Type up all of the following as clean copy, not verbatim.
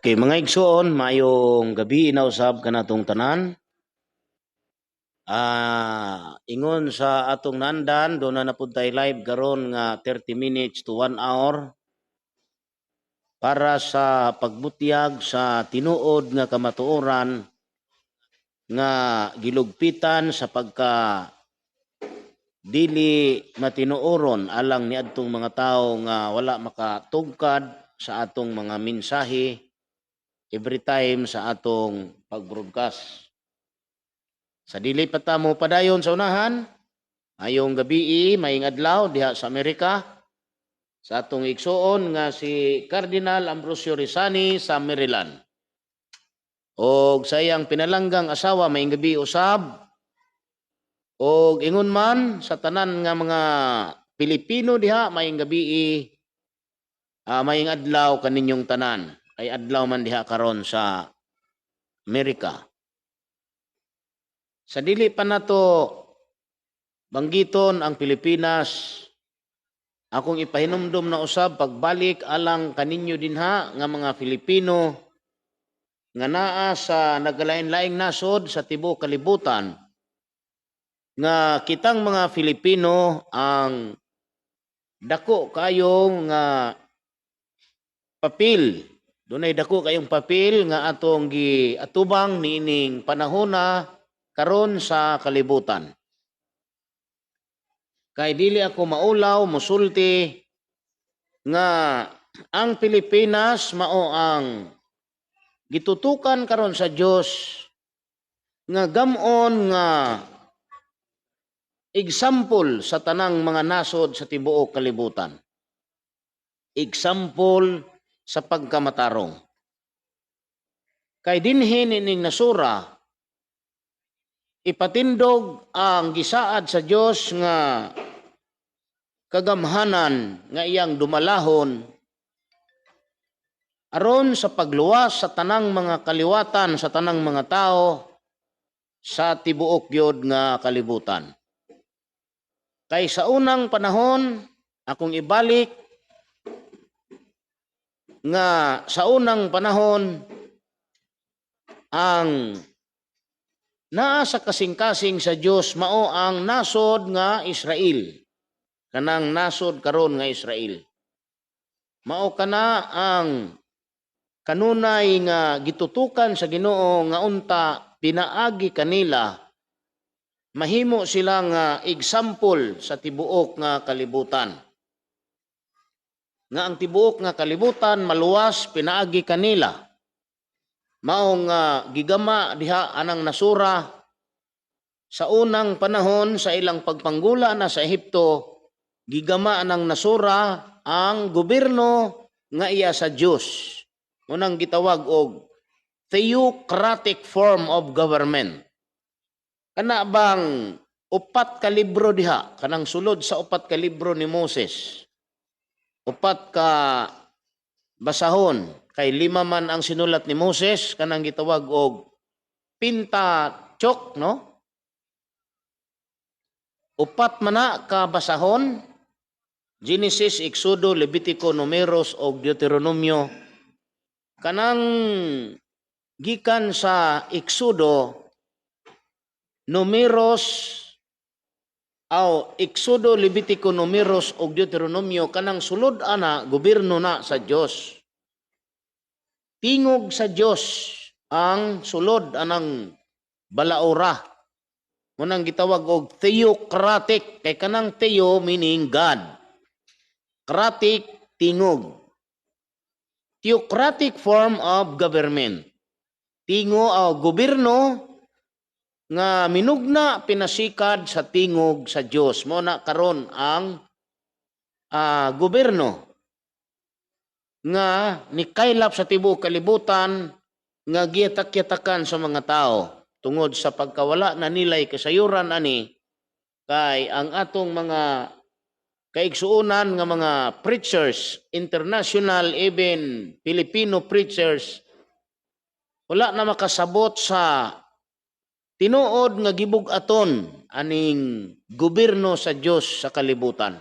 Okay, mga igsoon, maayong gabi na usab kanatong tanan. Ingon sa atong nandan, doon na napud tay live karon nga 30 minutes to 1 hour para sa pagbutyag sa tinuod nga kamatuoran nga gilugpitan sa pagka dili matinuoron alang niadtong mga tawo nga wala makatugkad sa atong mga mensahe every time sa atong pag-broadcast. Sa dili pa ta mo padayon sa unahan, ayong gabii, maayong adlaw diha sa Amerika, sa atong igsuon nga si Cardinal Ambrosio Rizani sa Maryland. Og sa iyang pinalanggang asawa, maayong gabi usab. Og ingon man sa tanan nga mga Pilipino diha, maayong gabii, maayong adlaw kaninyong tanan. Ay adlaw man diha karon sa Amerika. Sa dili pa nato banggiton ang Pilipinas, akong ipahinumdom na usab pagbalik alang kaninyo dinha nga mga Filipino nga naa sa nagalain-laing nasod sa tibuok kalibutan, nga kitang mga Filipino ang dako kayong nga papel, dunay dako kayong papel nga atong giatubang niining panahona karon sa kalibutan. Kay dili ako maulaw musulti nga ang Pilipinas mao ang gitutukan karon sa Dios nga gamon nga example sa tanang mga nasod sa tibuok kalibutan. Example sa pagkamatarong. Kay dinhi ining nasura ipatindog ang gisaad sa Dios nga kagamhanan nga iyang dumalahon aron sa pagluwas sa tanang mga kaliwatan, sa tanang mga tao sa tibuok gyud nga kalibutan. Kay sa unang panahon, akong ibalik nga sa unang panahon ang naa sa kasing-kasing sa Dios mao ang nasod nga Israel. Kanang nasod karon nga Israel. Mao kana ang kanunay nga gitutukan sa Ginoo nga unta pinaagi kanila mahimo sila nga example sa tibuok nga kalibutan. Nga ang tibuok nga kalibutan maluwas pinaagi kanila. Mao nga gigama diha anang nasura sa unang panahon sa ilang pagpanggula na sa Ehipto, gigama anang nasura ang gobyerno nga iya sa Dios. Unang gitawag og theocratic form of government. Kana bang upat ka libro diha, kanang sulod sa upat ka libro ni Moses? Upat ka basahon, kay lima man ang sinulat ni Moses, kanang gitawag og Pentateuch, no? Upat man na ka basahon: Genesis, Exodo, Levitico, Numeros og Deuteronomio. Kanang gikan sa Exodo, Numeros, aw Exodo, Levitico, Numeros og Deuteronomio, kanang sulod ana, gobyerno na sa Dios. Tingog sa Dios ang sulod anang balaura. Munang gitawag og theocratic, kay kanang theo meaning God. Cratic, tingog. Theocratic form of government. Tingo o gobyerno nga minugna pinasikad sa tingog sa Dios. Mo na karon ang gobyerno nga nikaylap sa tibuok kalibutan nga giyatak-yatakan sa mga tao tungod sa pagkawala na nilay kasayuran ani, kay ang atong mga kaigsuonan nga mga preachers, international, even Filipino preachers, wala na makasabot sa tinuod nga gibug-aton aning gobyerno sa Dios sa kalibutan.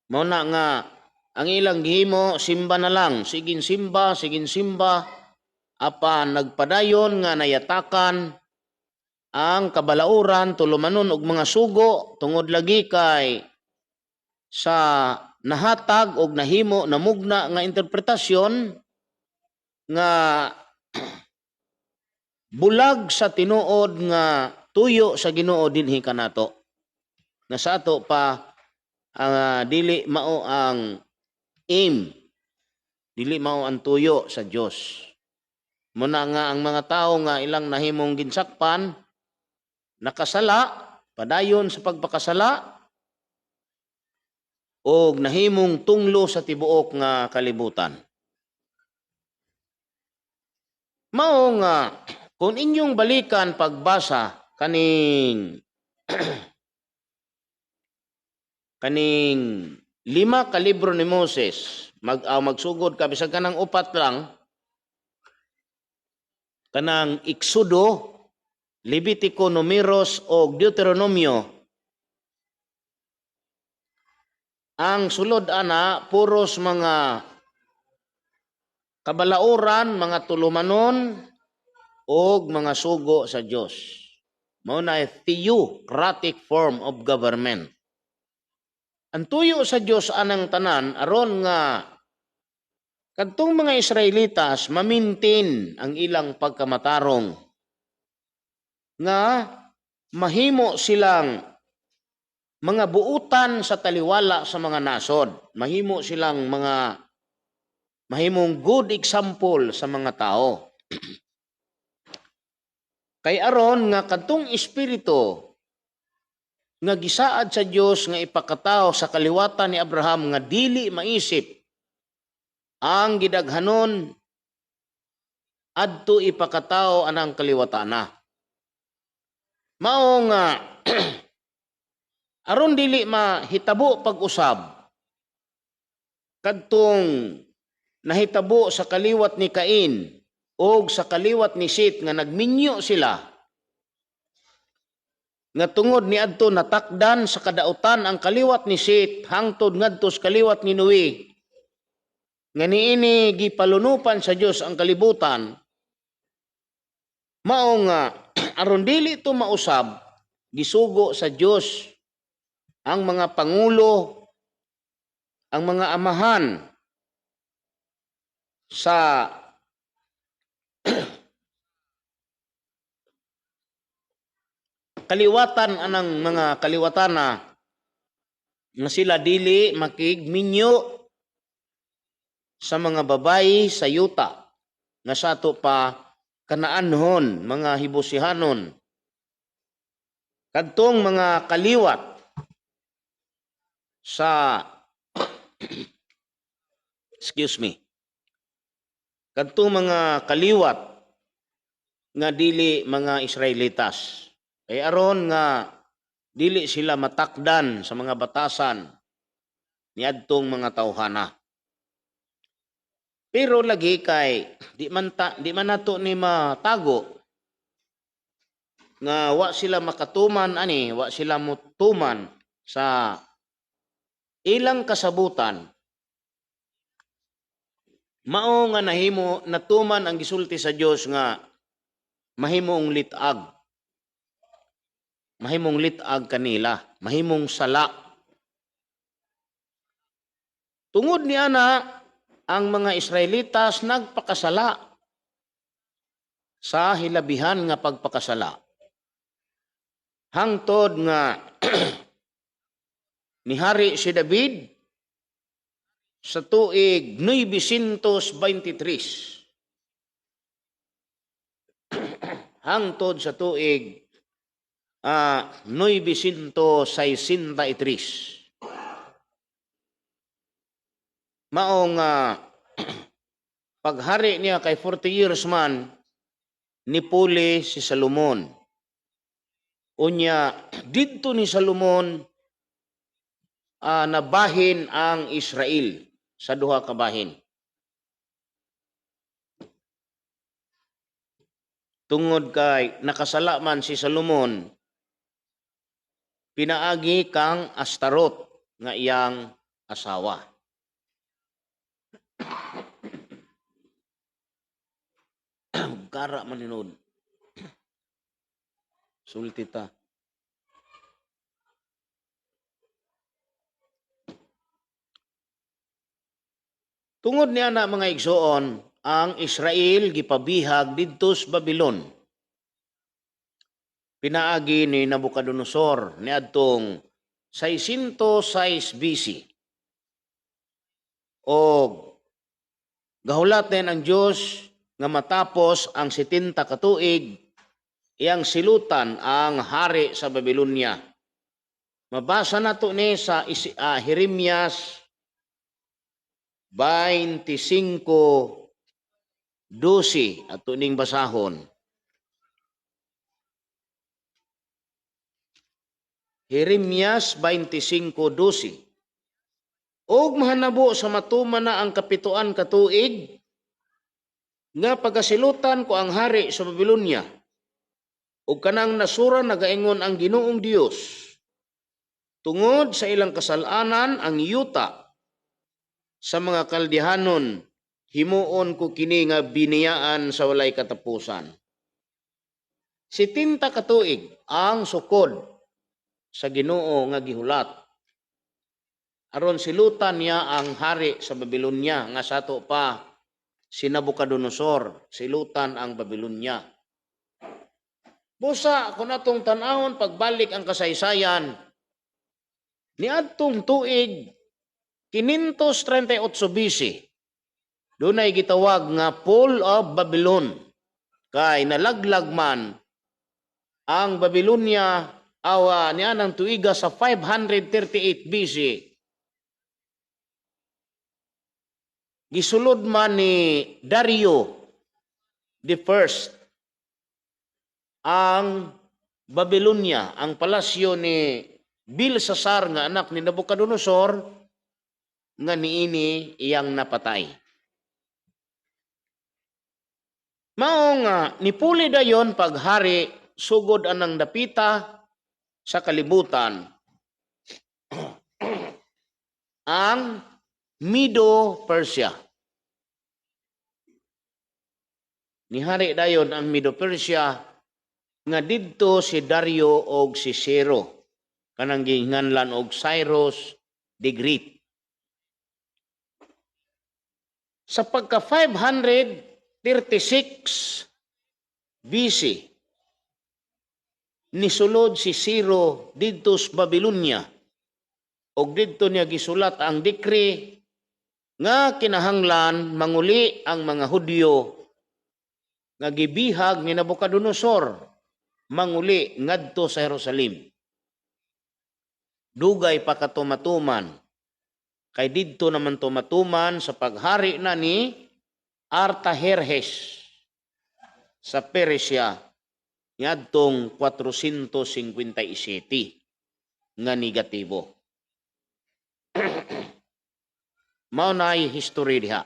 Mao na nga Ang ilang gihimo, simba na lang, siging simba, siging simba, apan nagpadayon nga nayatakan ang kabalauran, tulumanon og mga sugo, tungod lagi kay sa nahatag og nahimo namugna nga interpretasyon nga bulag sa tinuod nga tuyo sa Ginoo dinhi kanato, nga sa ato pa ang dili mao ang aim, dili mao ang tuyo sa Dios. Muna nga ang mga tawo nga ilang nahimong ginsakpan, nakasala padayon sa pagpakasala og nahimong tunglo sa tibuok nga kalibutan. Mao nga kung inyong balikan pagbasa kaning kaning lima ka libro ni Moses, magsugod ka bisag kanang upat lang, kanang Exodo, Levitico, Numeros o Deuteronomio, ang sulod ana puros mga kabalauran, mga tulumanon og mga sugo sa Dios. Mao na theocratic form of government. Ang tuyo sa Dios anang tanan aron nga kadtong mga Israelitas ma-maintain ang ilang pagkamatarong, nga mahimo silang mga buutan sa taliwala sa mga nasod, mahimo silang mga mahimong good example sa mga tao. Kay aron nga kadtong espiritu nga gisaad sa Dios nga ipakatao sa kaliwatan ni Abraham nga dili maisip ang gidaghanon, adto ipakatao anang kaliwatana. Mao nga aron dili mahitabo pag-usab kadtong nahitabo sa kaliwat ni Cain og sa kaliwat ni Seth nga nagminyo sila, nga tungod ni adto natakdan sa kadautan ang kaliwat ni Seth hangtod ngadto sa kaliwat ni Noe, nga niini gipalunupan sa Dios ang kalibutan. Mao nga aron dili to mausab, gisugo sa Dios ang mga pangulo, ang mga amahan sa kaliwatan anang mga kaliwatana nga sila dili makigminyo sa mga babayi sa yuta, nga sa ato pa Kanaanhon, mga Hibusihanon, kadtong mga kaliwat sa, excuse me, kadtong mga kaliwat nga dili mga Israelitas, kay aron nga dili sila matakdan sa mga batasan niadtong mga tawhana. Pero lagi kay di man nato ni matago nga wa sila makatuman ani, wa sila mutuman sa ilang kasabutan. Mao nga nahimo natuman ang gisulti sa Dios nga mahimong lit-ag. Mahimong lit-ag kanila, mahimong sala. Tungod ni ana, ang mga Israelitas nagpakasala sa hilabihan nga pagpakasala. Hangtod nga nihari si David sa tuig 923 hangtod sa tuig 963. Mao nga paghari niya kay 40 years man, nipuli si Salomon. Unya didto ni Salomon nabahin ang Israel sa duha ka bahin. Tungod kay nakasala man si Salomon pinaagi kang Astarot nga iyang asawa. Kara man hinuon. Sulti ta. Tungod niya na, mga igsoon, ang Israel gipabihag didto sa Babylon. Pinaagi ni Nabucodonosor niadtong 606 BC. Og gahulat din ang Dios nga matapos ang 70 ka tuig, iyang silutan ang hari sa Babylonia. Mabasa nato ni sa Jeremias 25:12, ato ning basahon. Jeremias 25:12. Og mahanabo sa matuman na ang kapituan ka tuig nga pagasilutan ko ang hari sa Babylonia ug kanang nasura, nagaingon ang Ginoong Dios, tungod sa ilang kasalanan ang yuta sa mga Kaldihanon, himuon ko kini nga biniyaan sa walay katapusan. 70 ka tuig ang sukod sa Ginoo nga gihulat aron silutan niya ang hari sa Babylonia nga sato pa si Nabucodonosor, silutan ang Babylonia. Busa kung atong tan-awon pagbalik ang kasaysayan niadtong tuig 538 BC, dunay gitawag nga Fall of Babylon, kay nalaglag man ang Babylonia awa niya ng tuiga sa 538 BC. Gisulod man ni Dario the First ang Babylonia, ang palasyo ni Belshazzar nga anak ni Nabucodonosor nga niini iyang napatay. Mao nga nipuli dayon paghari sugod anang dapita sa kalibutan ang Medo-Persia. Nihari dayon ang Medo-Persia nga didto si Dario og si Ciro, kanang gihinganlan og Cyrus the Great. Sa pagka 536 BC, nisulod si Ciro didto sa Babylonia og didto niya gisulat ang decree nga kinahanglan manguli ang mga Hudyo nga gibihag ni Nabucodonosor, manguli ngadto sa Jerusalem. Dugay pa katumatuman, kay didto naman tumatuman sa paghari na ni Artaherhes sa Persia ngadtong 457 nga negatibo. Mao nay history diha.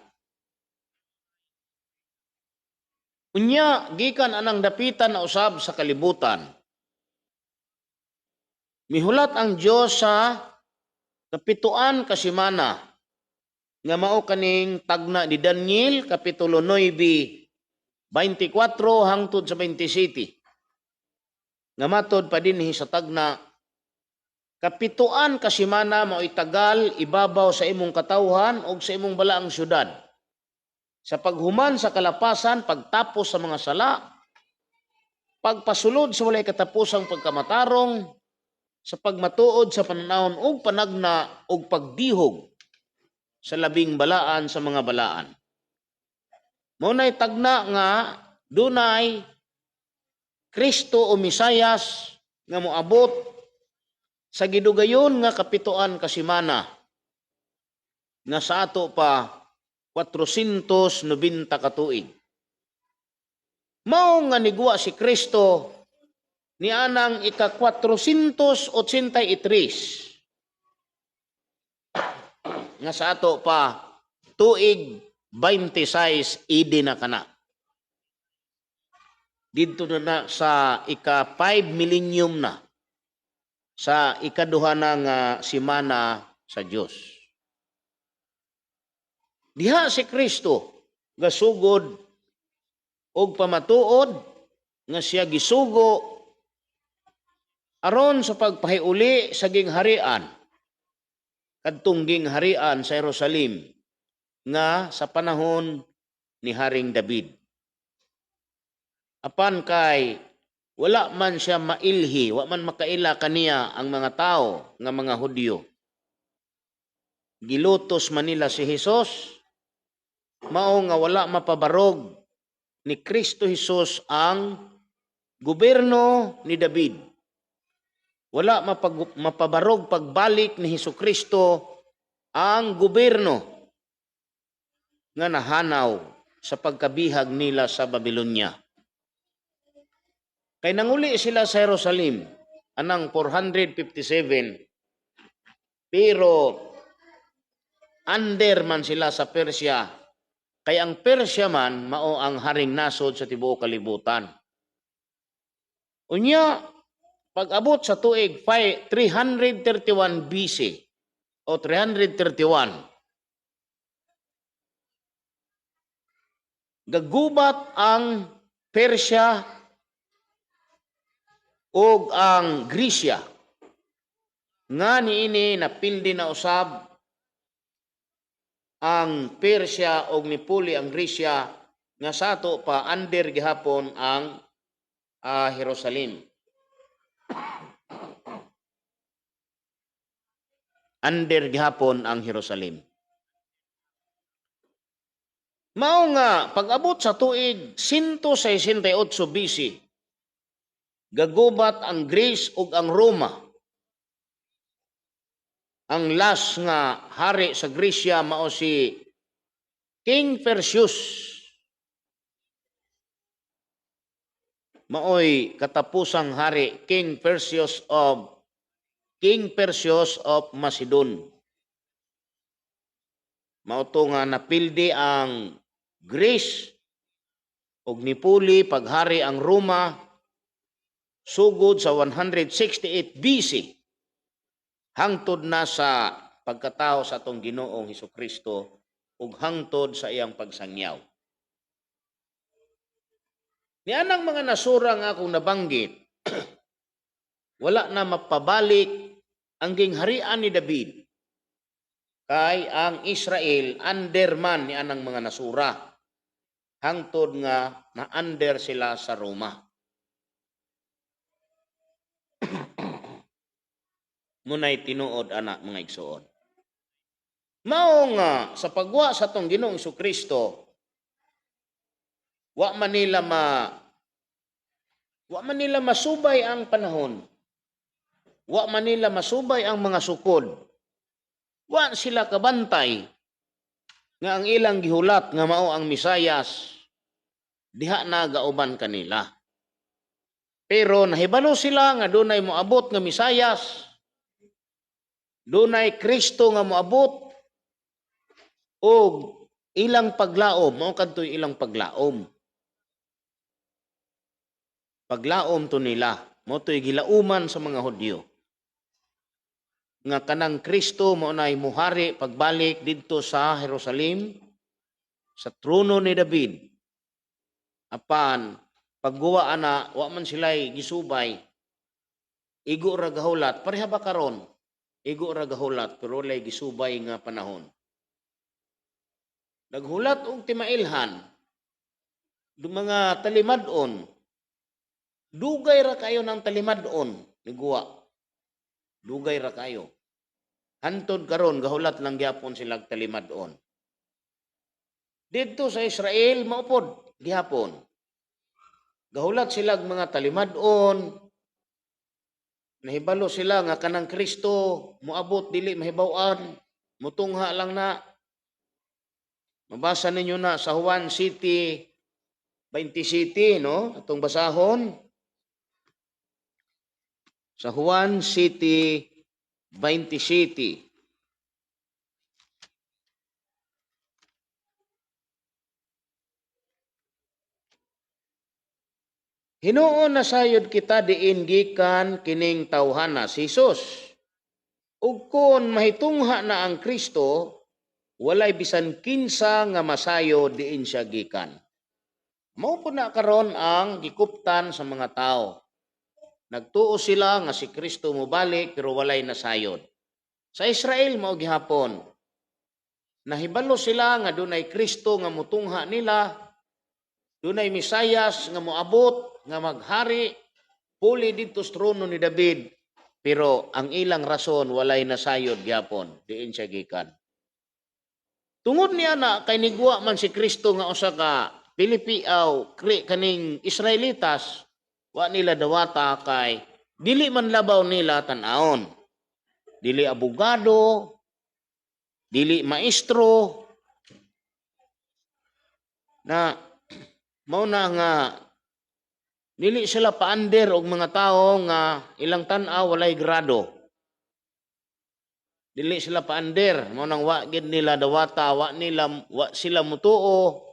Unya gikan anang dapitan na usab sa kalibutan, mihulat ang Dios sa kapituan ka semana nga mao kaning tagna ni Daniel kapitulo 9:24 hangtod sa 27. Nga matod pa dinhi sa tagna, kapituan ka semana mao'y tagal ibabaw sa imong katawhan og sa imong balaang syudad. Sa paghuman sa kalapasan, pagtapos sa mga sala, pagpasulod sa walay katapusang pagkamatarong, sa pagmatuod sa pananawon og panagna og pagdihog sa labing balaan sa mga balaan. Mao nay tagna nga dunay Kristo o Mesayas nga moabot sa gidugayon nga kapituan ka semana nga sa ato pa 490 ka tuig. Mao nga niguwa si Kristo ni anang ika 483 nga sa ato pa tuig 26 AD na kana. Didto na na sa ika 5 millennium na sa ikaduha na nga semana sa Dios. Diha si Kristo gasugod Og pamatuod nga siya gisugo aron sa pagpahiuli sa gingharian, kadtong gingharian sa Jerusalem nga sa panahon ni Haring David. Apan kay wala man siya mailhi, wa man makaila kaniya ang mga tao nga mga Hudyo. Gilutos man nila si Hesus, mao nga wala mapabarog ni Kristo Hesus ang gobyerno ni David. Wala mapabarog pagbalik ni Hesus Kristo ang gobyerno nga nahanaw sa pagkabihag nila sa Babylonia. Kay nanguli sila sa Jerusalem anang 457, pero under man sila sa Persia. Kay ang Persia man mao ang haring nasod sa tibuok kalibutan. Unya, pag-abot sa tuig 331 BC o 331, gagubat ang Persia ug ang Grecia nga niini napildi na usab ang Persia og nipuli ang Grecia nga sato pa under gihapon ang Jerusalem. Under gihapon ang Jerusalem. Mao nga pag-abot sa tuig 168 BC, gagubat ang Greece ug ang Roma. Ang last nga hari sa Grecia mao si King Perseus. Maoy katapusang hari, King Perseus of Macedon. Mao to nga napildi ang Greece ug nipuli paghari ang Roma sugod sa 168 BC hangtod na sa pagkatao sa atong Ginoong Hesukristo ug hangtod sa iyang pagsangyaw. Nianang mga nasura nga akong nabanggit, wala na mapabalik ang gingharian ni David kay ang Israel under man ni anang mga nasura hangtod nga na-under sila sa Roma. Munay tinuod ana mga igsoon. Mao nga sa pagwa sa atong Ginoong Hesukristo, wa man nila masubay ang panahon. Wa man nila masubay ang mga sukod. Wa sila kabantay nga ang ilang gihulat nga mao ang Mesayas diha na gauban kanila. Pero nahibalo sila nga dunay moabot nga Mesayas, dunay Kristo nga moabot, og ilang paglaom, mao kadtoy ilang paglaom. Paglaom to nila, mao to'y gilauman sa mga Hudyo. Nga kanang Kristo mao nay muhari pagbalik didto sa Jerusalem sa trono ni David. Apan pagguwa ana wa man sila'y gisubay. Igo ra gahulat, pareha ba karon? Igo ra gahulat pero walay gisubay nga panahon. Naghulat og timailhan do mga talimad-on. Dugay ra kayo ng talimad-on niguwa. Dugay ra kayo. Hantod karon gahulat lang gyapon sila talimad-on. Didto sa Israel maupod gihapon. Gahulat sila mga talimad-on. Nahibalo sila nga kanang Kristo moabot dili mahibaw-an, mutungha lang na. Mabasa ninyo na sa Juan City 20 City, no? Atong basahon. Sa Juan City 20 City. Hinuon na sayod kita diin gikan kining tawhana si Jesus. Ug kon mahitungha na ang Kristo, walay bisan kinsa nga masayo diin siya gikan. Mao po na karon ang gikuptan sa mga tao. Nagtuo sila nga si Kristo mobalik pero walay nasayod. Sa Israel mao gihapon. Nahibalo sila nga dunay Kristo nga mutungha nila, dunay Mesayas nga moabot, nga maghari, puli didto sa trono ni David. Pero ang ilang rason walay nasayod gihapon, diin siya gikan. Tungod niya na kay nigwa man si Kristo nga usa ka Pilipi aw kri kaning Israelitas, wa nila dawata kay dili man labaw nila tan-awon. Dili abogado, dili maestro na mao na nga dili sila paander og mga tawo nga ilang tan-aw walay grado. Dili sila paander, mao nang wa gid nila dawata, wa sila mutuo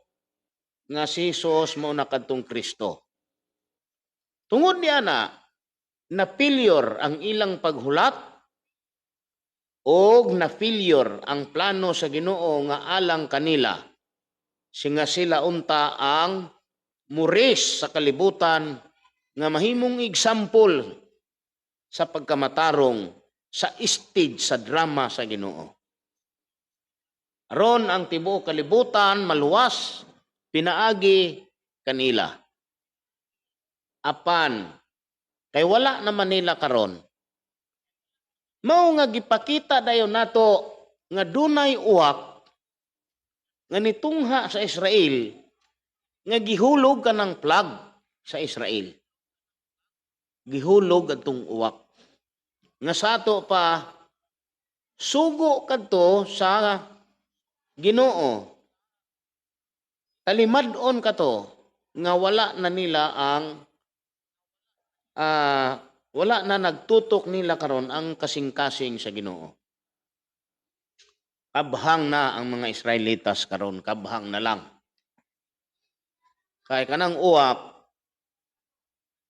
nga si Jesus mao na kadtong Kristo. Tungod niya na na failure ang ilang paghulat og na failure ang plano sa Ginoo nga alang kanila. Singa sila unta ang muris sa kalibutan nga mahimong example sa pagkamatarong sa stage sa drama sa Ginoo. Aron ang tibuok kalibutan maluwas pinaagi kanila. Apan kay wala naman nila karon. Mao nga gipakita dayon nato nga dunay uwak nga nitungha sa Israel nga gihulog kanang flag sa Israel. Gihulog adtong uwak. Nga sa ato pa sugo kadto sa Ginoo. Talimad-on kato nga wala na nila ang wala na nagtutok nila karon ang kasing-kasing sa Ginoo. Kabhang na ang mga Israelitas karon, kabhang na lang. Kay kanang uwak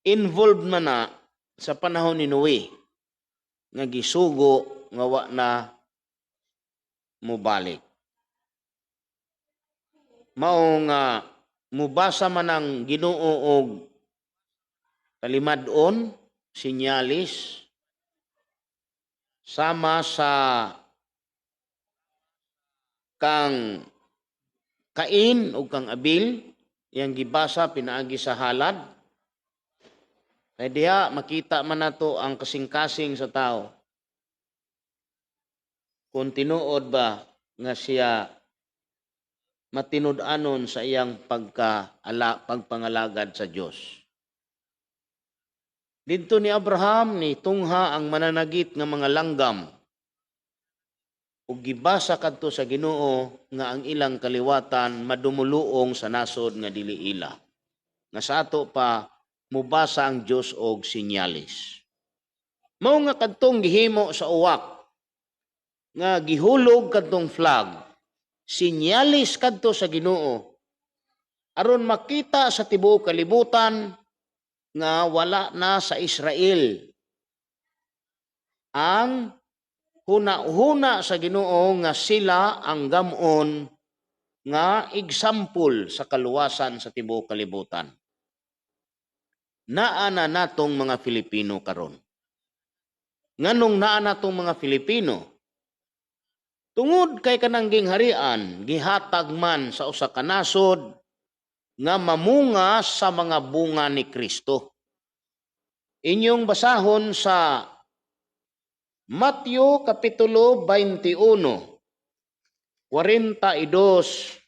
involved man na sa panahon ni Noe nga gisugo nga wa na mobalik. Mao nga mubasa man ang Ginoo og talimad-on, sinyalis, sama sa kang Cain o kang Abil, iyang gibasa pinaagi sa halad. Kay diha makita man nato ang kasing-kasing sa tao. Kung tinuod ba nga siya matinud-anon sa iyang pagpangalagad sa Dios. Didto ni Abraham ni tungha ang mananagit nga mga langgam ug gibasa kadto sa Ginoo nga ang ilang kaliwatan madumuluong sa nasod nga dili ila. Nga sa ato pa mubasa ang Dios og sinyalis. Mao nga kadtong gihimo sa uwak nga gihulog kadtong flag, sinyalis kadto sa Ginoo aron makita sa tibuok kalibutan nga wala na sa Israel ang huna-huna sa Ginoo nga sila ang gamon nga example sa kaluwasan sa tibuok kalibutan. Naa na natong mga Filipino karon. Nganong naa natong mga Filipino? Tungod kay kanang gingharian gihatag man sa usa ka nasod nga mamunga sa mga bunga ni Kristo. Inyong basahon sa Mateo Kapitulo 21, 42,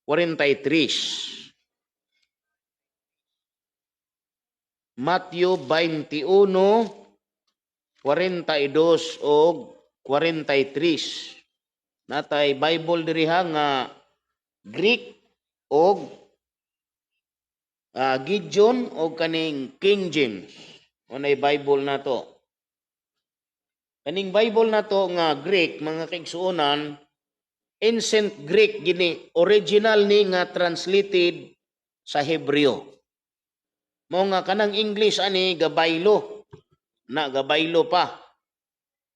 43. Mateo 21, 42 og 43. Natay Bible diriha nga Greek og Gideon og kaning King James. Unay Bible nato. Kaning Bible nato nga Greek, mga kaigsuonan, ancient Greek gini, original ni nga translated sa Hebreo. Mao nga kanang English ani gabaylo. Na gabaylo pa.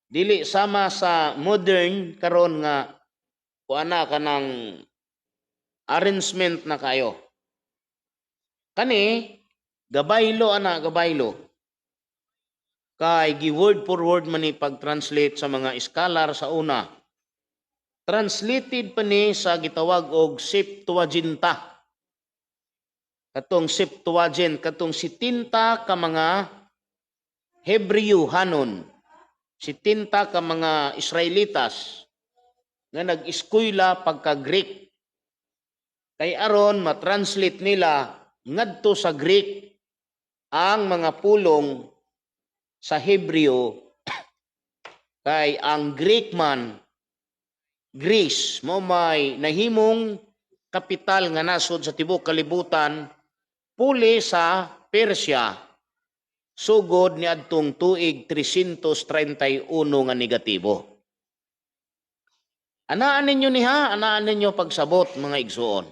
Dili sama sa modern karon nga kuana kanang arrangement na kayo. Kani gabaylo ana, gabaylo. Kay gi word for word man ni pag-translate sa mga scholar sa una. Translated pa ni sa gitawag og Septuaginta. Katong Septuagint, katong 70 ka mga Hebreo hanon, 70 ka mga Israelitas nga nag-eskwela pagka-Greek. Kay aron matranslate nila ngadto sa Greek ang mga pulong sa Hebreo, kay ang Greek man, Greece mo may nahimong kapital nga nasod sa tibuok kalibutan puli sa Persia sugod niadtong tuig 331 nga negatibo. Anaan ninyo niha, anaan ninyo pagsabot, mga igsuon.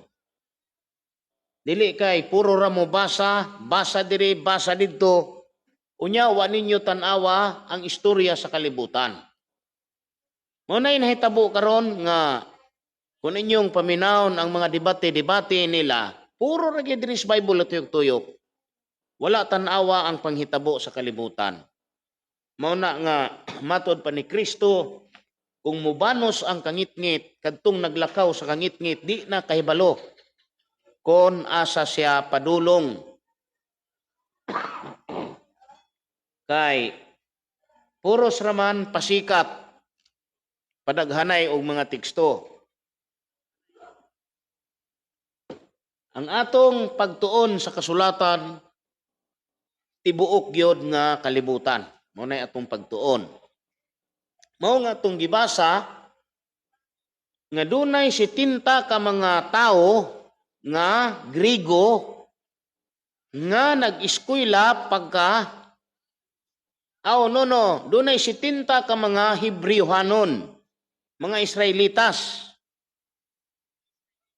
Dili kay puro ra mo basa, basa diri, basa didto. Unya wa ninyo tan-awa ang istorya sa kalibutan. Mao nay nahitabo karon nga kung inyong paminawon ang mga debate-debate nila, puro ra gyud diri sa Bible tuyok-tuyok. Wala tan-awa ang panghitabo sa kalibutan. Mao na nga matod pa ni Kristo, kung mubanos ang kangitngit, kadtong naglakaw sa kangitngit di na kahibalo kon asa siya padulong. Kay puros raman pasikat, padaghanay og mga teksto. Ang atong pagtuon sa kasulatan, tibuok gyud nga kalibutan. Mao nay atong pagtuon. Mao nga atong gibasa nga dunay 70 ka mga tawo nga Grigo nga nag-eskwela pagka aw no no dunay 70 ka mga Hebreohanon, mga Israelitas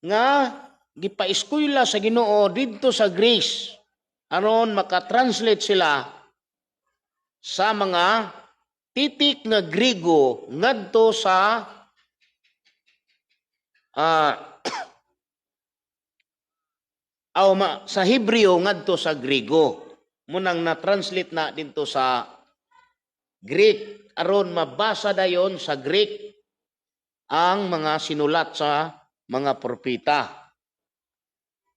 nga gipaeskwela sa Ginoo didto sa Greece aron maka-translate sila sa mga titik nga Grigo ngadto sa aw ma, sa Hebreo ngadto sa Grigo. Munang na-translate na didto sa Greek aron mabasa dayon sa Greek ang mga sinulat sa mga propeta.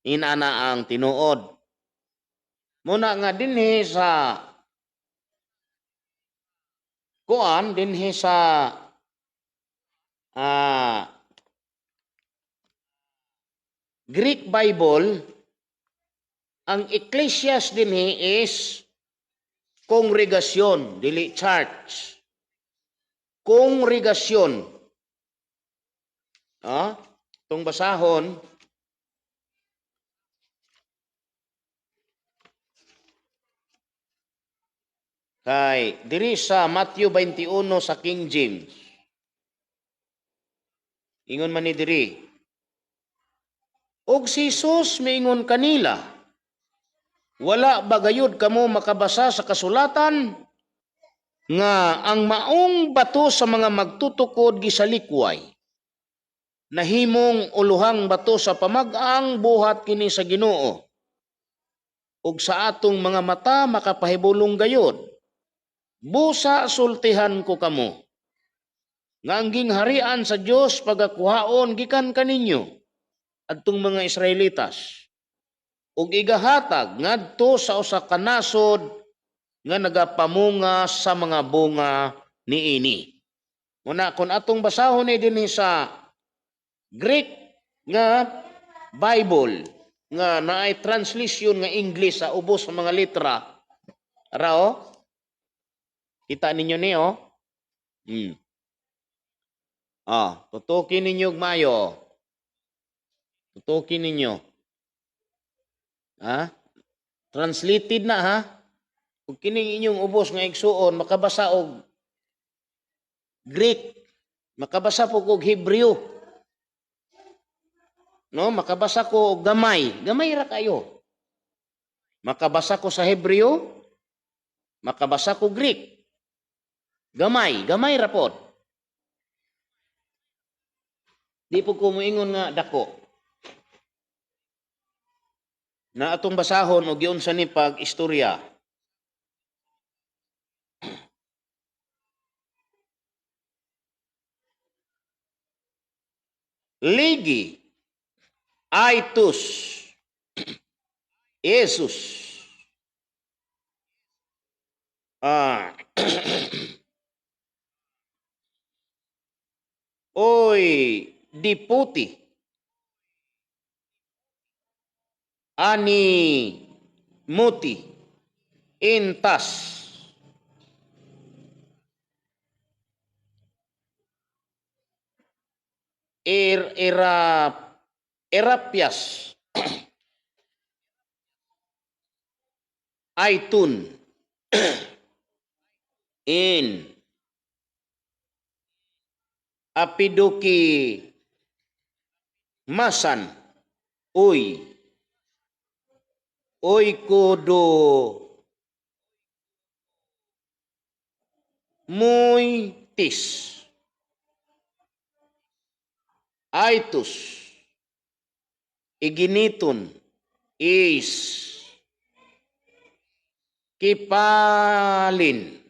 Inana ang tinuod. Muna nga dinhi sa kuan, dinhi sa Greek Bible, ang ecclesias dinhi is kongregasyon, dili church. Kongregasyon. Itong basahon, kay diri sa Matthew 21 sa King James. Ingon man ni diri. Og si Jesus miingon kanila, wala ba gayud kamo makabasa sa kasulatan nga ang maong bato sa mga magtutukod gisalikway, nahimong uluhang bato sa pamag-ang, buhat kini sa Ginoo, ug sa atong mga mata makapahibulong gayud? Busa sultihan ko kamo nga ang gingharian sa Dios pagakuhaon gikan kaninyo, adtong mga Israelitas, ug igahatag ngadto sa usa ka nasod nga nagapamunga sa mga bunga niini. Muna kung atong basahon ni dinhi sa Greek nga Bible nga naay translation nga English sa ubos sa mga litra. Rao? Kita ninyo ni oh. Tutukin ninyo og maayo. Tutukin ninyo. Ha? Translated na ha. Ug kining inyong ubos nga igsuon makabasa og Greek, makabasa po og Hebreo. No, makabasa ko og gamay, gamay ra kayo. Makabasa ko sa Hebreo, makabasa ko Greek. Gamay, gamay ra pod. Di po ko moingon nga dako. Na atong basahon og giunsa ni pag istorya. Legi aitos Jesus. Ah. Oy diputi ani muti intas er era erapias aitun in apiduki masan uy uy kudo muy tis aitus iginiton is kipalin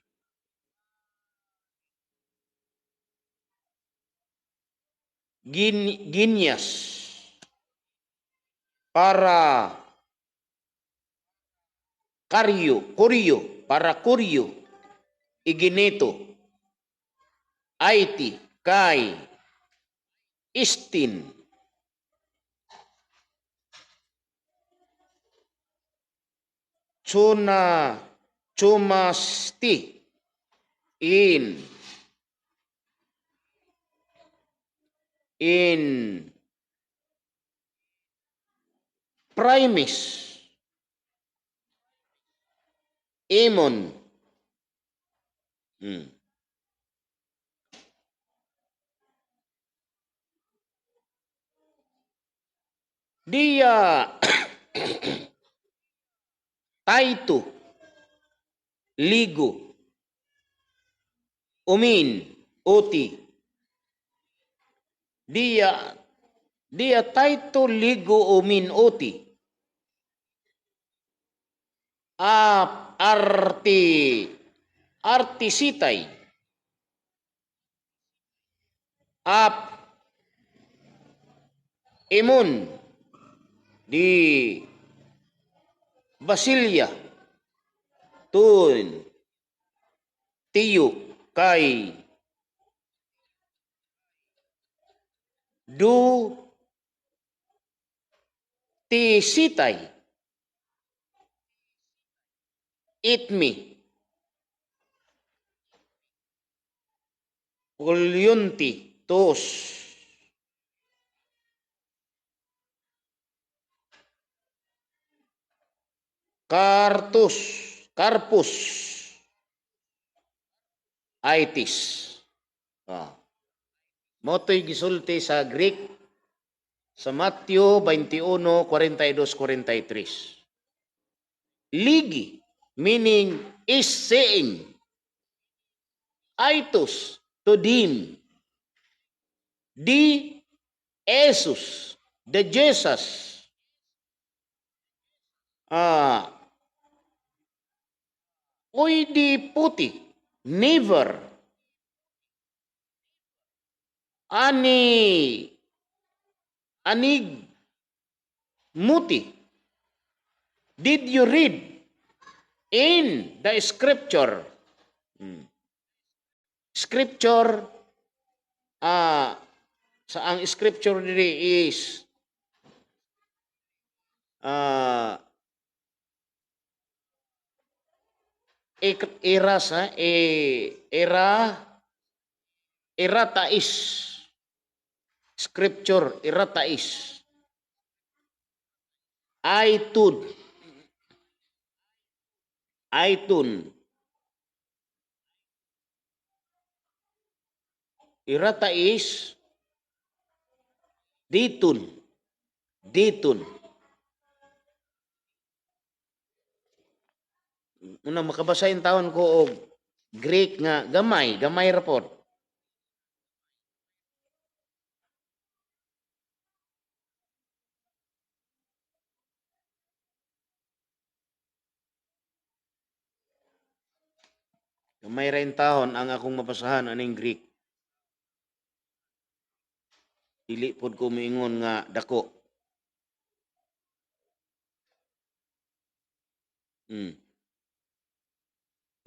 ginyas para karyo kuryo para kuryo iginito aiti kay istin tsuna tsumasti in primis imon. Dia taito ligo umin uti dia dia taito ligo umin uti ap arti artisitay ap imun di Basilia tun tiyo kay du tisitay itmi ulyunti tos kartus karpus itis. Ah. Moto'y gisulti sa Greek sa Matthew 21:42, 43. Legi, meaning is saying, aitos, to them, di Jesus, the Jesus, ah, uy di puti, never, ani, anig, muti. Did you read in the scripture? Scripture, sa ang scripture diri is era sa era eratais scripture eratais aitun aitun iratais ditun ditun. Una makabasa in taon ko og Greek nga gamay, gamay ra pod. Gamay ra intawon ang akong mabasahan aning Greek. Dili pod ko miingon nga dako.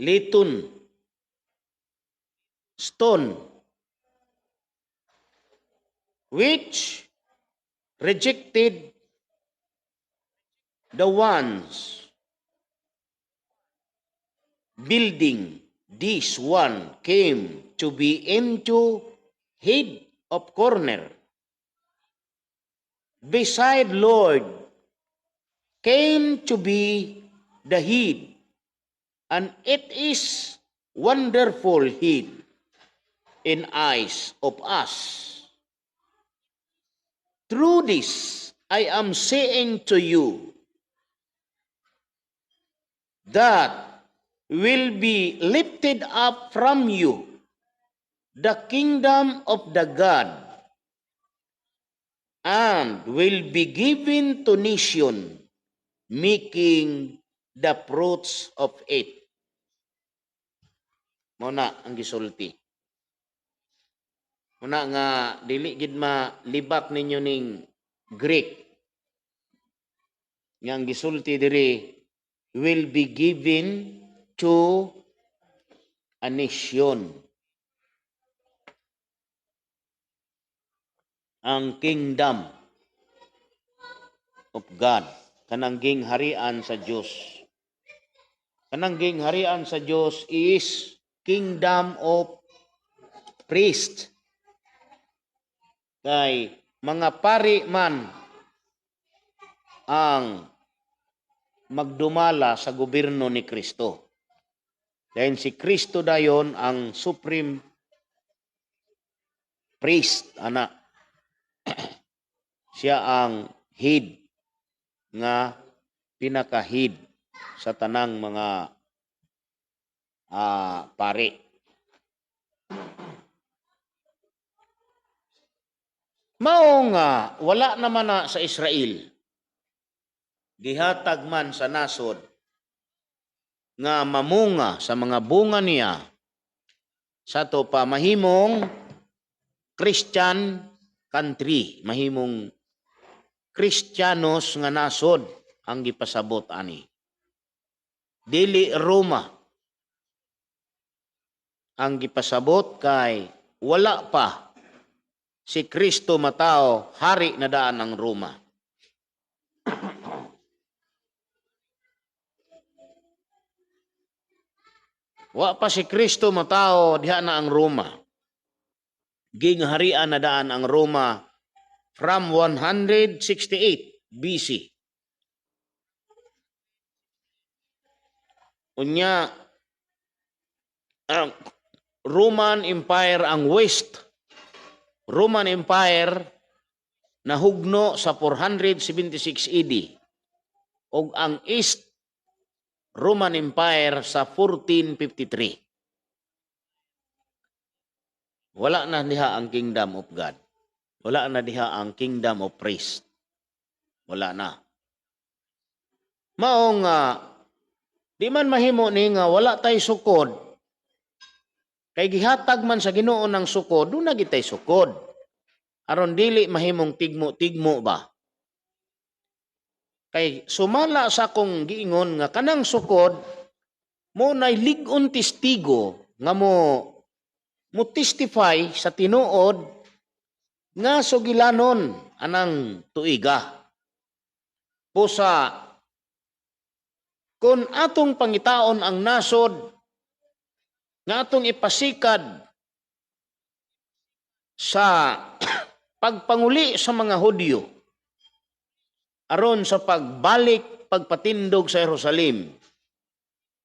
Liton, stone, which rejected the ones building, this one came to be into head of corner. Beside Lord came to be the head, and it is wonderful head in eyes of us. Through this, I am saying to you that will be lifted up from you the kingdom of the God and will be given to nation making the fruits of it. Mao na ang gisulti. Mao na nga dili gid malibak ninyo ning Greek nga ang gisulti diri will be given to a nation. Ang kingdom of God, kanang gingharian sa Dios. Kanang gingharian sa Dios is kingdom of priest. Kay mga pari man ang magdumala sa gobyerno ni Kristo. Dahil si Kristo dayon ang supreme priest, ana. Siya ang head nga pinaka-head sa tanang mga pari. Mao nga wala naman na sa Israel gihatag man sa nasod nga mamunga sa mga bunga niya sa to pa mahimong Christian country, mahimong Kristiyanos nga nasod ang gipasabot ani. Dili Roma ang gipasabot kay wala pa si Kristo matao, hari na daan ang Roma. Wa pa si Kristo matao, diha na ang Roma. Gingharian na daan ang Roma from 168 BC. Unya, ang Roman Empire, ang West Roman Empire nahugno sa 476 AD ug ang East Roman Empire sa 1453. Wala na diha ang Kingdom of God. Wala na diha ang Kingdom of Priest. Wala na. Mao nga di man mahimo ni nga wala tay sukod. Kay gihatag man sa Ginoo ng sukod, duna gitay sukod. Aron dili mahimong tigmo-tigmo ba. Kay sumala sa akong giingon nga kanang sukod mo nay lig-on testigo nga mo testify sa tinuod nga sugilanon anang tuiga. Pusa kung atong pangitaon ang nasod nga atong ipasikad sa pagpanguli sa mga Hudyo aron sa pagbalik pagpatindog sa Jerusalem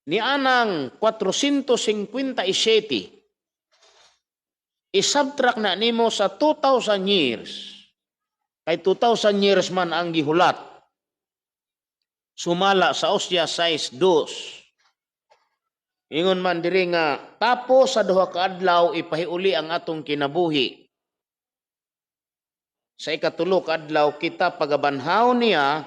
ni anang 457, isubtract na nimo sa 2,000 years, kay 2,000 years man ang gihulat sumala sa Osya 6:2. Ingon man diri nga tapos sa duha ka adlaw ipahiuli ang atong kinabuhi. Sa ikatulo ka adlaw kita pagabanhaw niya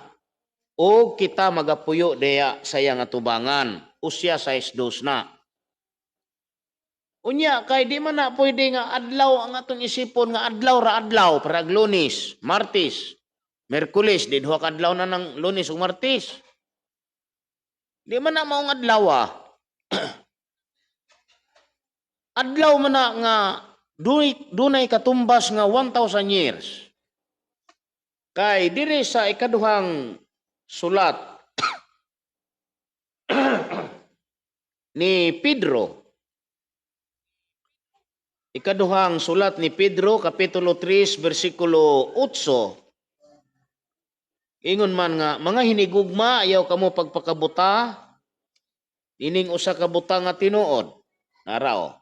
o kita magapuyo diya sa iyang atubangan. Osya 6:2 na. Unya kay di man na pwede nga adlaw ang atong isipon nga adlaw ra adlaw para Lunes, Martes, Miyerkules, di duha ka adlaw na ng Lunes ug Martes. Di man na maong adlaw ah. Adlaw man na nga dunay katumbas nga 1,000 years. Kay diri sa ikaduhang sulat ni Pedro, ikaduhang sulat ni Pedro, Kapitulo 3, versikulo 8, ingon man nga, mga hinigugma, ayaw kamo pagpakabuta, ining usa ka butang nga tinuod. Naraw.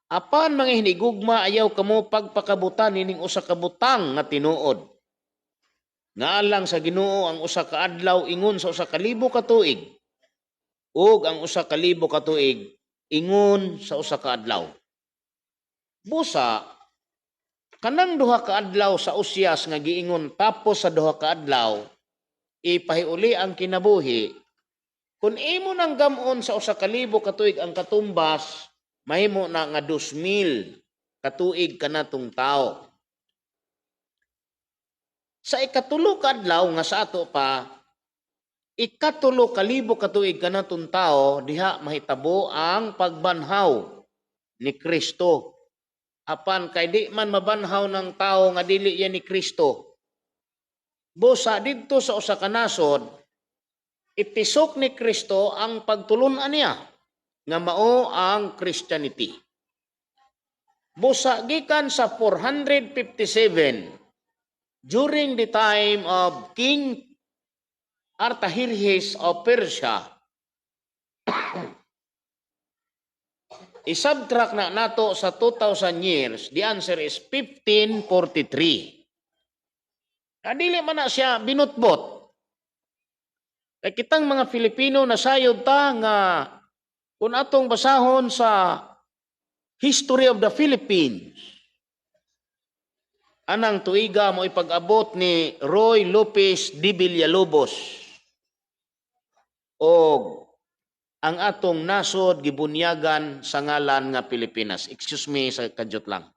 Apan mga hinigugma, ayaw kamo pagpakabuta nining usa ka butang nga tinuod. Nga alang sa Ginoo ang usa ka adlaw ingon sa 1,000 ka tuig, ug ang 1,000 ka tuig ingon sa usa ka adlaw. Busa, kanang duha ka adlaw sa Usyas nga giingon tapos sa duha ka adlaw, ipahiuli ang kinabuhi. Kung imo nang gamon sa 1,000 ka tuig ang katumbas, mahimo na nga 2,000 katuig kanatong tao. Sa ikatulo ka adlaw nga sa ato pa, 3,000 katuig kanatong tao, diha mahitabo ang pagbanhaw ni Kristo. Apan kay di man mabanhaw ng tao nga dili yan ni Kristo. Busa didto sa usa ka nasod, itisok ni Kristo ang pagtulun-an niya nga mao ang Christianity. Busa gikan sa 457 during the time of King Artaxerxes of Persia, isubtract na nato sa 2,000 years, the answer is 1543. Dili man na siya binutbot. Kay kitang mga Filipino nasayod ta nga kung atong basahon sa History of the Philippines, anang tuiga mo ipag-abot ni Roy Lopez de Villalobos og ang atong nasod gibunyagan sa ngalan nga Pilipinas. Excuse me sa kadyot lang.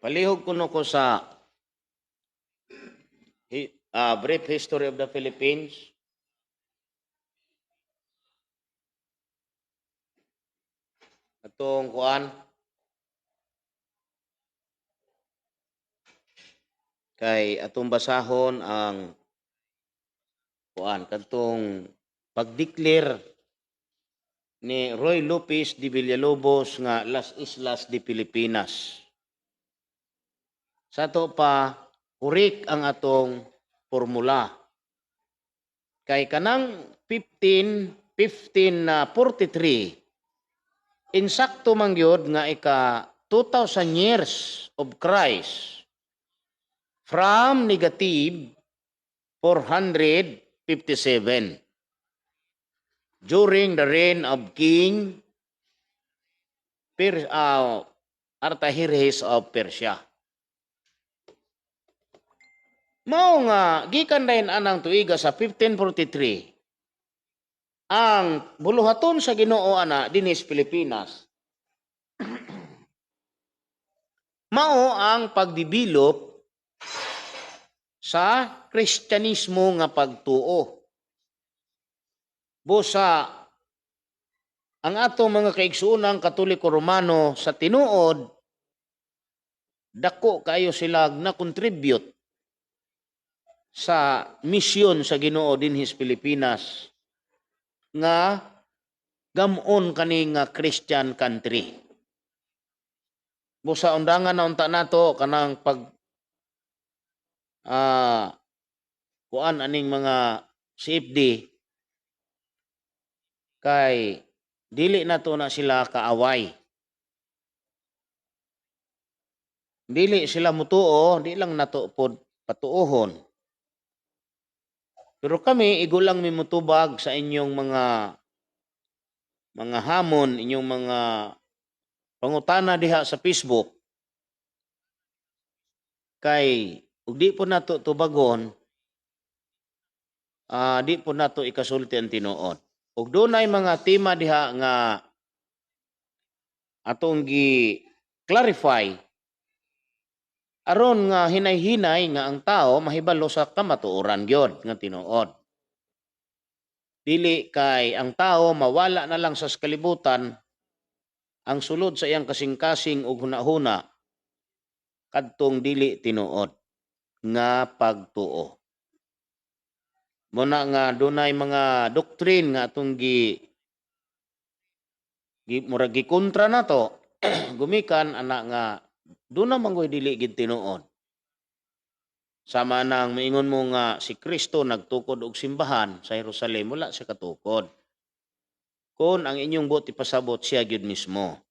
Palihog kuno ko sa Brief History of the Philippines. Atong kuan kay atong basahon ang kuan kadtong pag-declare ni Roy Lopez de Villalobos nga Las Islas de Pilipinas. Sa ato pa, kurik ang atong formula. Kay kanang 1543, insakto man gyud nga ika 2,000 years of Christ from negative 457 during the reign of King Artaxerxes of Persia. Mao nga gikan dayon anang tuiga sa 1543 ang buluhaton sa Ginoo ana dinhi sa Pilipinas mao ang pagdevelop sa Kristyanismo nga pagtuo. Busa ang atong mga kaigsuonang Katoliko Romano, sa tinuod dako kaayo sila na contribute sa misyon sa Ginoo dinhi sa Pilipinas nga gamon kani nga Christian country. Busa undangan na unta nato kanang pag kuan aning mga CFD kay dili nato na sila kaaway. Dili sila mutuo, di lang nato pod patuohon. Pero kami, igo lang mi mutubag sa inyong mga hamon, inyong mga pangutana diha sa Facebook. Kay ug di po nato tubagon, di po nato ikasulti ang tinuod. Ug dunay mga tema diha nga atong gi clarify aron nga hinay-hinay nga ang tao mahibalo sa kamatuoran gyud nga tinuod. Dili kay ang tao mawala na lang sa kalibutan ang sulod sa iyang kasing-kasing ug hunahuna kadtong dili tinuod nga pagtuo. Muna nga dunay mga doktrin nga atong gi murag gikontra nato gumikan ana nga doon naman ko'y dili gid tinuod. Sama nang maingon mo nga si Kristo nagtukod og simbahan sa Jerusalem, wala siya katukod. Kung ang inyong buot ipasabot, siya gyud mismo.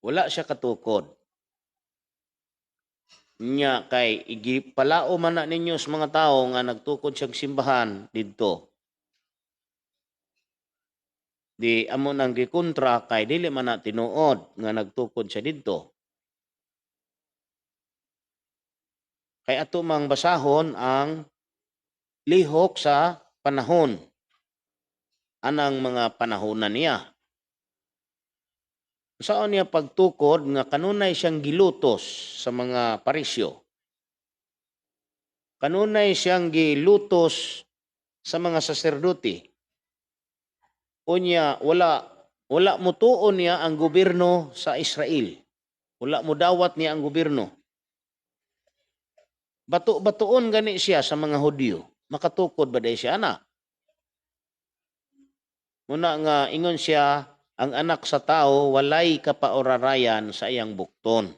Wala siya katukod. Nya kay igipalao man na ninyo sa mga tao nga nagtukod siyang simbahan didto. Di amo nang gikontra kay dili man na tinuod nga nagtukod siya didto. Kay ato mang basahon ang lihok sa panahon anang mga panahonan niya. Saan niya pagtukod nga kanunay siyang gilutos sa mga Parisyo? Kanunay siyang gilutos sa mga saserdote. Unya wala mutuon niya ang gobyerno sa Israel. Wala mo dawat niya ang gobyerno. Bato-batuon gani siya sa mga Hudyo. Makatukod ba day siya ana? Muna nga ingon siya, ang Anak sa Tao walay kapaorarayan sa iyang bukton.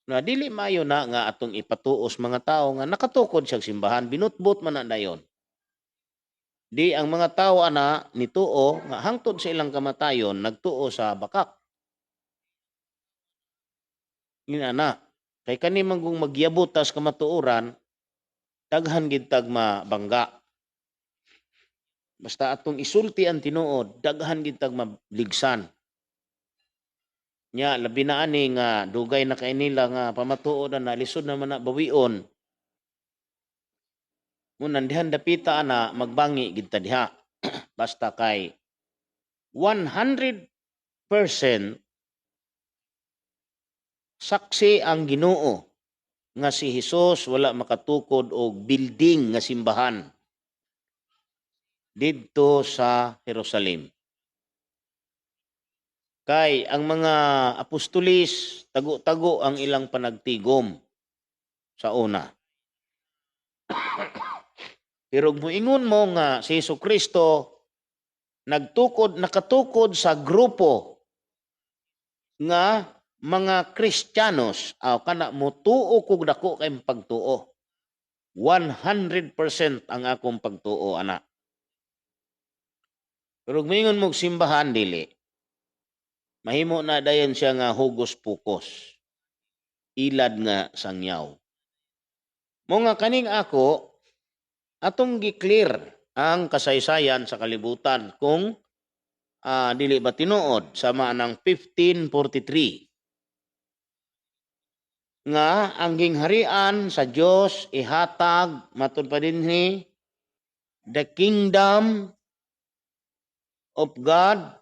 Na dili maayo na nga atong ipatuos mga tao nga nakatukod siyang simbahan, binutbot man na dayon. Di ang mga tao ana nituo nga hangtod sa ilang kamatayon nagtuo sa bakak. Ngina na kay kani man kung magyabot tas kamatuoran, daghan gid tag mabangga. Basta atong isulti ang tinuod, daghan gid tag maligsan. Nya labi na ani nga dugay na kay nila nga pamatuod na lisod naman na bawion. Munan dihan dapita ana magbangi gid ta diha. Basta kay 100% saksi ang Ginoo nga si Hesus wala makatukod og building nga simbahan didto sa Jerusalem. Kay ang mga apostolis, tago-tago ang ilang panagtigom sa una. Pero muingon mo nga si Hesus Kristo nagtukod, nakatukod sa grupo nga mga Kristiyanos, aw kana mutuo kog dako kay pagtuo. 100% ang akong pagtuo ana. Pero muingon mo simbahan, dili. Mahimo na dayon siya nga hugos pukos. Ilad nga sangyaw. Mo nga kaning ako atong gi-clear ang kasaysayan sa kalibutan kung dili ba tinuod sama ng 1543 Nga ang gingharian sa Dios ihatag, matud pa dinhi, the kingdom of God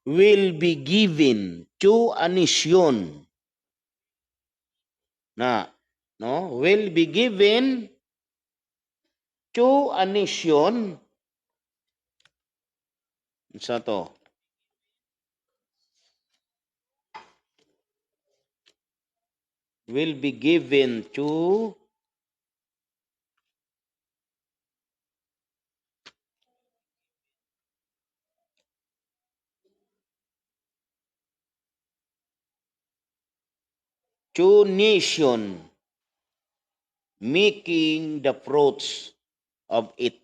will be given to a nation na, no, will be given to a nation sa to will be given to nation making the fruits of it.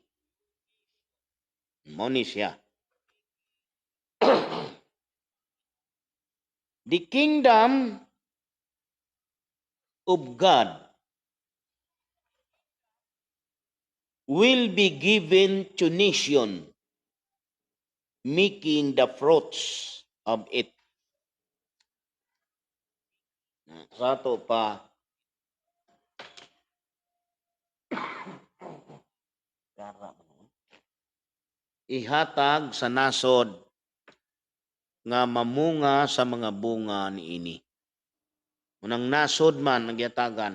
Mao ni siya. The kingdom of God will be given to nation making the fruits of it. Sa ato pa ihatag sa nasod nga mamunga sa mga bunga niini. Unang nasod man ang gihatagan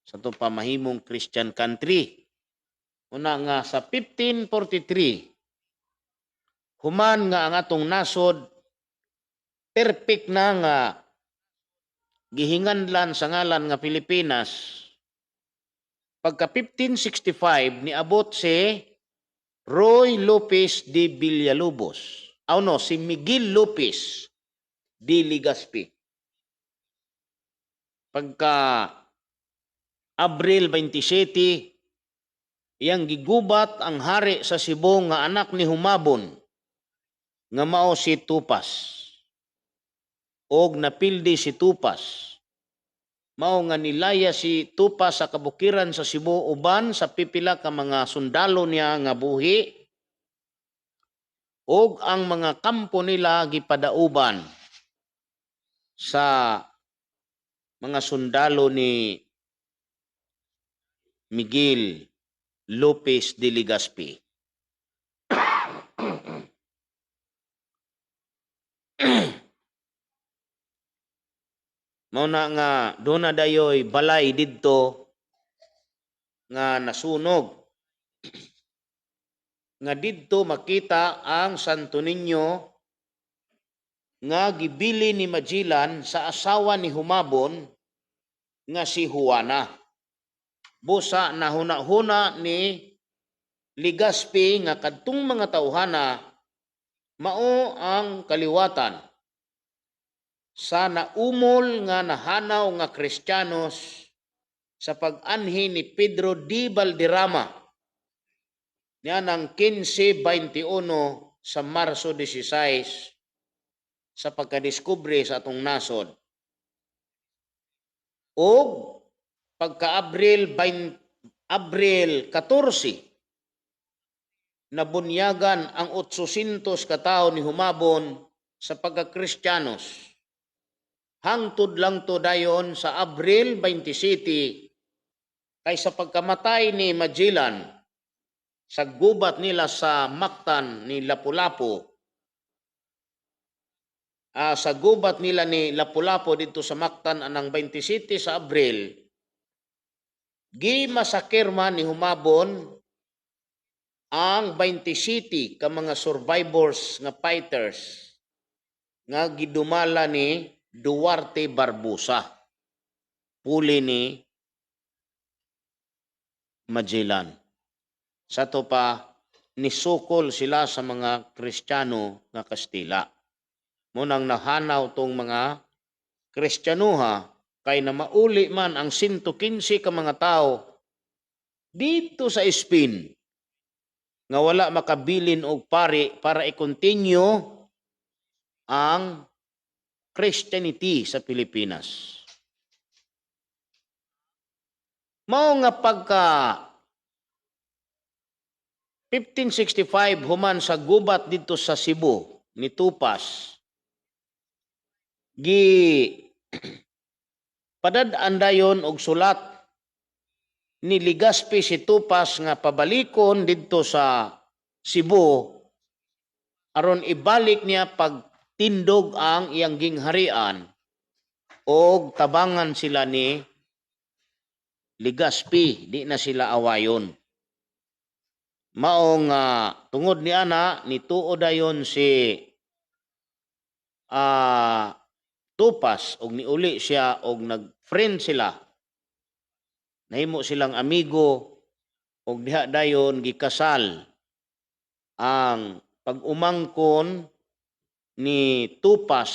sa ato pa mahimong Christian country. Una nga sa 1543, human nga ang atong nasod perfect na nga gihinganlan sa ngalan nga Pilipinas, pagka 1565 niabot si Roy Lopez de Villalobos. Oh no, si Miguel Lopez de Legazpi. Pagka Abril 27, iyang gigubat ang hari sa Cebu nga anak ni Humabon nga mao si Tupas. Og napildi si Tupas. Mao nga nilaya si Tupas sa kabukiran sa Cebu uban sa pipila ka mga sundalo niya nga buhi, og ang mga kampo nila gipadauban sa mga sundalo ni Miguel Lopez de Legazpi. Mao na nga doon na dayoy balay didto nga nasunog. Nga didto makita ang Santo Niño nga gibili ni Magellan sa asawa ni Humabon nga si Juana. Busa nahuna-huna ni Legazpi nga kadtong mga tawhana mao ang kaliwatan sa naumol nga nahanaw nga Kristiyanos sa pag-anhi ni Pedro de Valderrama niya ng 1521 sa Marso 16 sa pagkadiskubre sa atong nasod. Og pagka Abril 20, Abril 14, nabunyagan ang 800 katao ni Humabon sa pagkakristiyanos. Hangtod lang to dayon sa Abril 27 kay sa pagkamatay ni Magellan sa gubat nila sa Mactan ni Lapu-Lapu, sa gubat nila ni Lapu-Lapu dito sa Mactan anang 27 sa Abril, gimasakir man ni Humabon ang 27 ka mga survivors nga fighters nga gidumala ni Duarte Barbosa, puli ni Magellan. Sa to pa, nisukol sila sa mga Kristiyano nga Kastila. Munang nahanaw tong mga Kristiyanuha kay na mauli man ang 115 ka mga tao dito sa Spain nga wala makabilin og pari para i-continue ang Christianity sa Pilipinas. Mao nga pagka 1565 human sa gubat dito sa Cebu ni Tupas, gi Padad-an dayon og sulat ni Legazpi si Tupas nga pabalikon didto sa Cebu aron ibalik niya pagtindog ang iyang gingharian og tabangan sila ni Legazpi, di na sila awayon. Mao nga tungod ni ana, nituo dayon si Tupas og niuli siya og nag-friend sila. Nahimo silang amigo og diha dayon gikasal ang pag-umangkon ni Tupas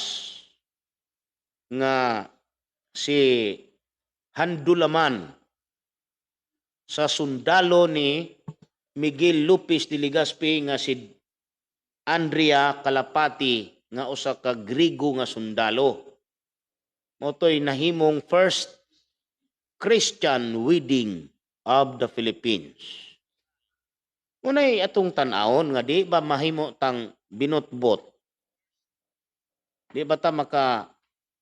nga si Handulaman sa sundalo ni Miguel Lopez de Legazpi nga si Andrea Kalapati nga usa ka Griego nga sundalo. Mao to'y nahimong first Christian wedding of the Philippines. Unay atong tan-awon nga di ba mahimo tang binotbot? Di ba ta maka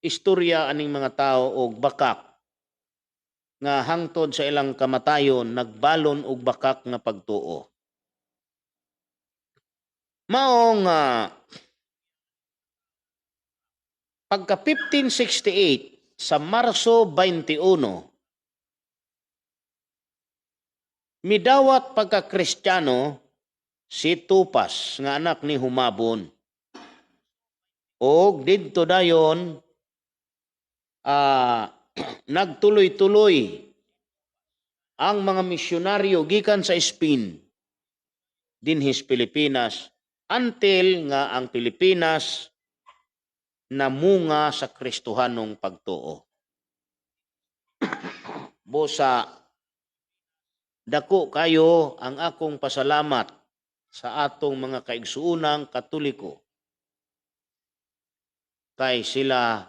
istorya aning mga tao og bakak nga hangtod sa ilang kamatayon nagbalon og bakak nga pagtuo? Mao nga pagka 1568 sa Marso 21, midawat pagka Kristiyano si Tupas nga anak ni Humabon. Og didto dayon nagtuloy-tuloy ang mga misyonaryo gikan sa Spain dinhis Pilipinas until nga ang Pilipinas namunga sa Kristohanong pagtuo. Busa dako kayo ang akong pasalamat sa atong mga kaigsuonang Katoliko kay sila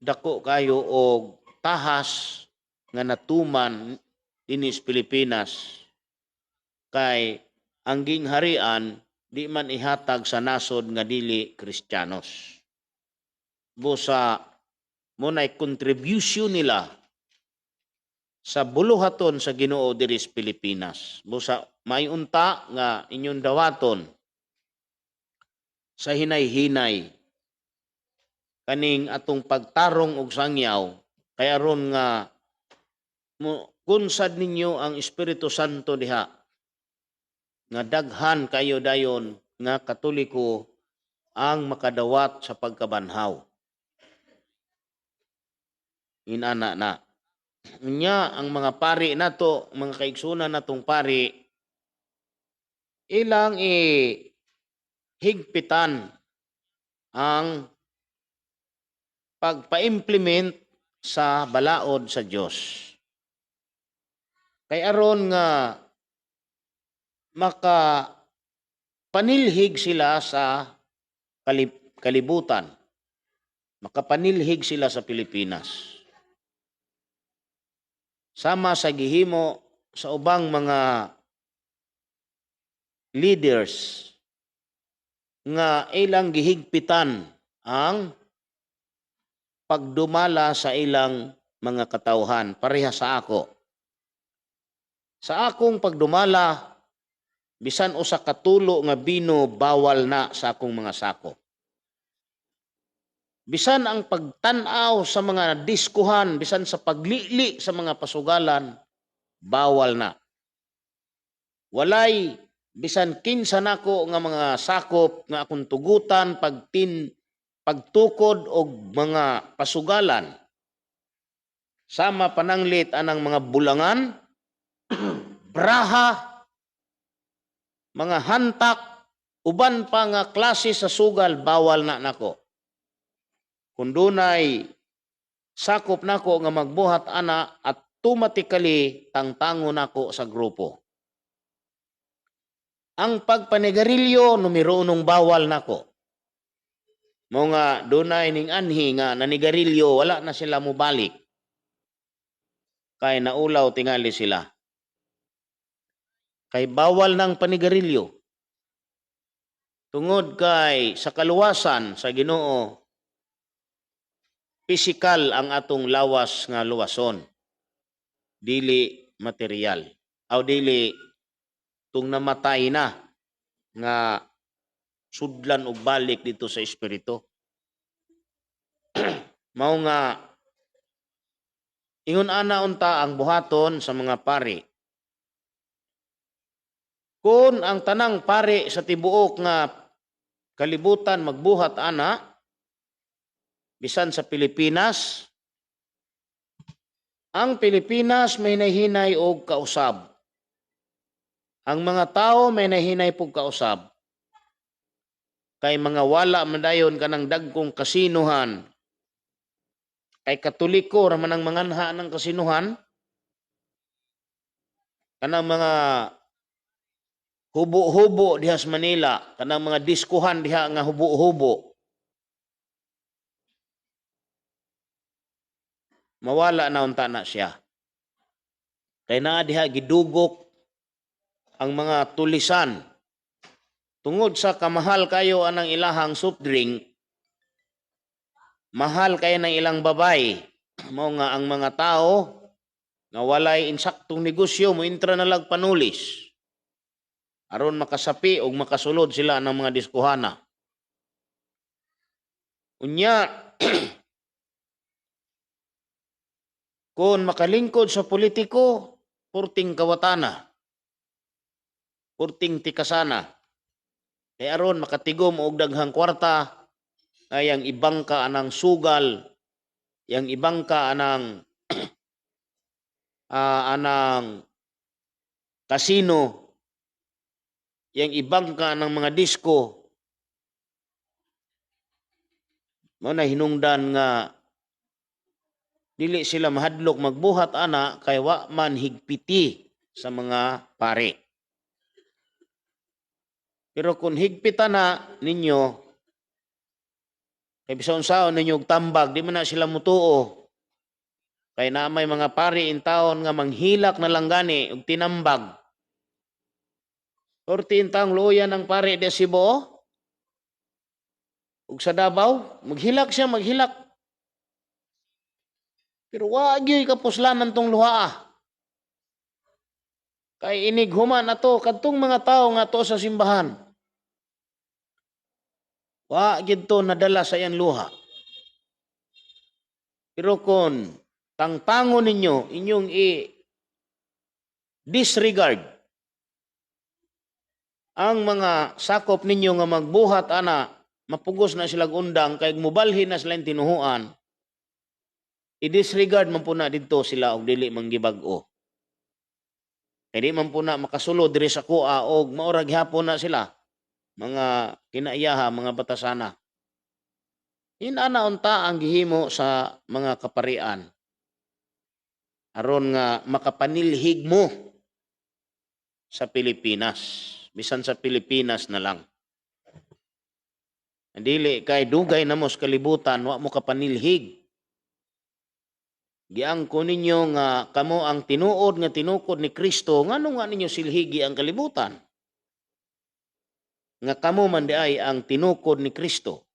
dako kayo og tahas nga natuman dinhis Pilipinas, kay ang gingharian di man ihatag sa nasod nga dili Kristiyanos. Busa munay contribution nila sa buluhaton sa Ginoo diri sa Pilipinas. Busa may unta nga inyong dawaton sa hinay-hinay kaning atong pagtarong og sangyaw kay aron nga mo kunsad ninyo ang Espiritu Santo diha nga daghan kayo dayon nga Katoliko ang makadawat sa pagkabanhaw. Inana na. Unya ang mga pari nato, mga kaigsunan natong pari, ilang i higpitan ang pagpa-implement sa balaod sa Dios. Kay aron nga maka panilhig sila sa kalibutan. Makapanilhig sila sa Pilipinas. Sama sa gihimo sa ubang mga leaders nga ilang gihigpitan ang pagdumala sa ilang mga katawhan, pareha sa ako. Sa akong pagdumala, bisan usa ka tulo nga bino bawal na sa akong mga sakop. Bisan ang pagtan-aw sa mga diskuhan, bisan sa paglili sa mga pasugalan, bawal na. Walay bisan kinsa nako nga mga sakop nga akong tugutan pagtukod og mga pasugalan. Sama pananglit anang mga bulangan, braha, mga hantak, uban pa nga klase sa sugal, bawal na nako. Kung dunay sakop nako nga magbuhat ana, automatically tangtango nako sa grupo. Ang pagpanigarilyo, numero unong bawal nako. Mo nga dunay ning anhi nga nanigarilyo, wala na sila mobalik. Kay naulaw tingali sila. Kay bawal ng panigarilyo. Tungod kay sa kaluwasan sa Ginoo, Physical ang atong lawas nga luwason. Dili material. Aw dili tung namatay na nga sudlan og balik dito sa espiritu. Mao nga ingon ana unta ang buhaton sa mga pari. Kung ang tanang pari sa tibuok nga kalibutan magbuhat ana, bisan sa Pilipinas, ang Pilipinas may nahinay og kausab. Ang mga tao may nahinay pug kausab. Kay mga wala man dayon kanang dagkong kasinuhan. Kay Katoliko ra man ang manganha ng kasinuhan. Kanang mga hubo-hubo diha sa Manila, kanang mga diskuhan diha nga hubo-hubo. Mawala na unta na siya. Kay naa diha gidugok ang mga tulisan. Tungod sa kamahal kayo anang ilahang soft drink, mahal kayo ng ilang babay. Mao nga ang mga tao nga walay insaktong negosyo mo intra na lag panulis aron makasapi og makasulod sila ng mga diskuhana. Unya, kung makalingkod sa politiko, purting kawatana, purting tikasana. Kay aron makatigom og daghang kwarta, ay ang ibang ka anang sugal, yang ibang ka anang anang kasino, yang ibang ka ng mga disco, mao na hinungdan nga dili sila mahadlok magbuhat ana kay wa man higpiti sa mga pare. Pero kung higpitan na ninyo, kay bisan unsaon ninyo og tambag, di man na sila mutuo. Kay na may mga pari in taon nga manghilak na lang gani og tinambag. Orti in taong luoyan ng pari di Cebu ug sa Davao, maghilak siya, maghilak. Pero wa gyud kapuslanan tong luha. Kay inig human ato kadtong mga tawo nga to sa simbahan. Wa gyud to nadala sa iyang luha. Pero kung tangtangon ninyo, inyong i disregard ang mga sakop ninyo nga magbuhat ana, mapugos na silang undang kay mubalhin na sila tinuhuan, i-disregard man po na didto sila og dili manggibag-o. Kay di man po na makasulod diri sa kuha og maura gihapon na sila mga kinaiyaha, mga batasana. Inana unta ang gihimo sa mga kaparian aron nga makapanilhig mo sa Pilipinas. Bisan sa Pilipinas na lang. Dili kay dugay na mo sa kalibutan, wa mo kapanilhig. Giangko ninyo nga kamo ang tinuod nga tinukod ni Kristo, ngano nga ninyo silhigi ang kalibutan? Nga kamo man di ay ang tinukod ni Kristo.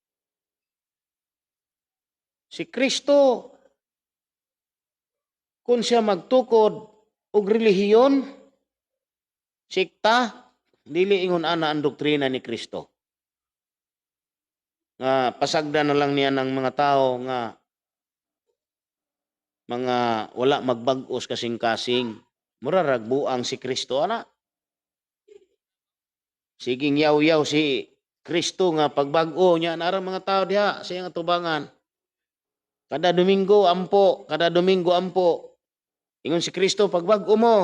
Si Kristo, kung siya magtukod og relihiyon, sikta, dili ingon ana ang doktrina ni Kristo. Nga pasagdan na lang niya ng mga tao nga mga wala magbag-os kasing-kasing. Mura ragbuang si Kristo ana. Siging yaw-yaw si Kristo nga pagbag-o niya narang mga tao diha sa iyang atubangan. Kada Domingo ampo, kada Domingo ampo. Ingon si Kristo, pagbag-o mo.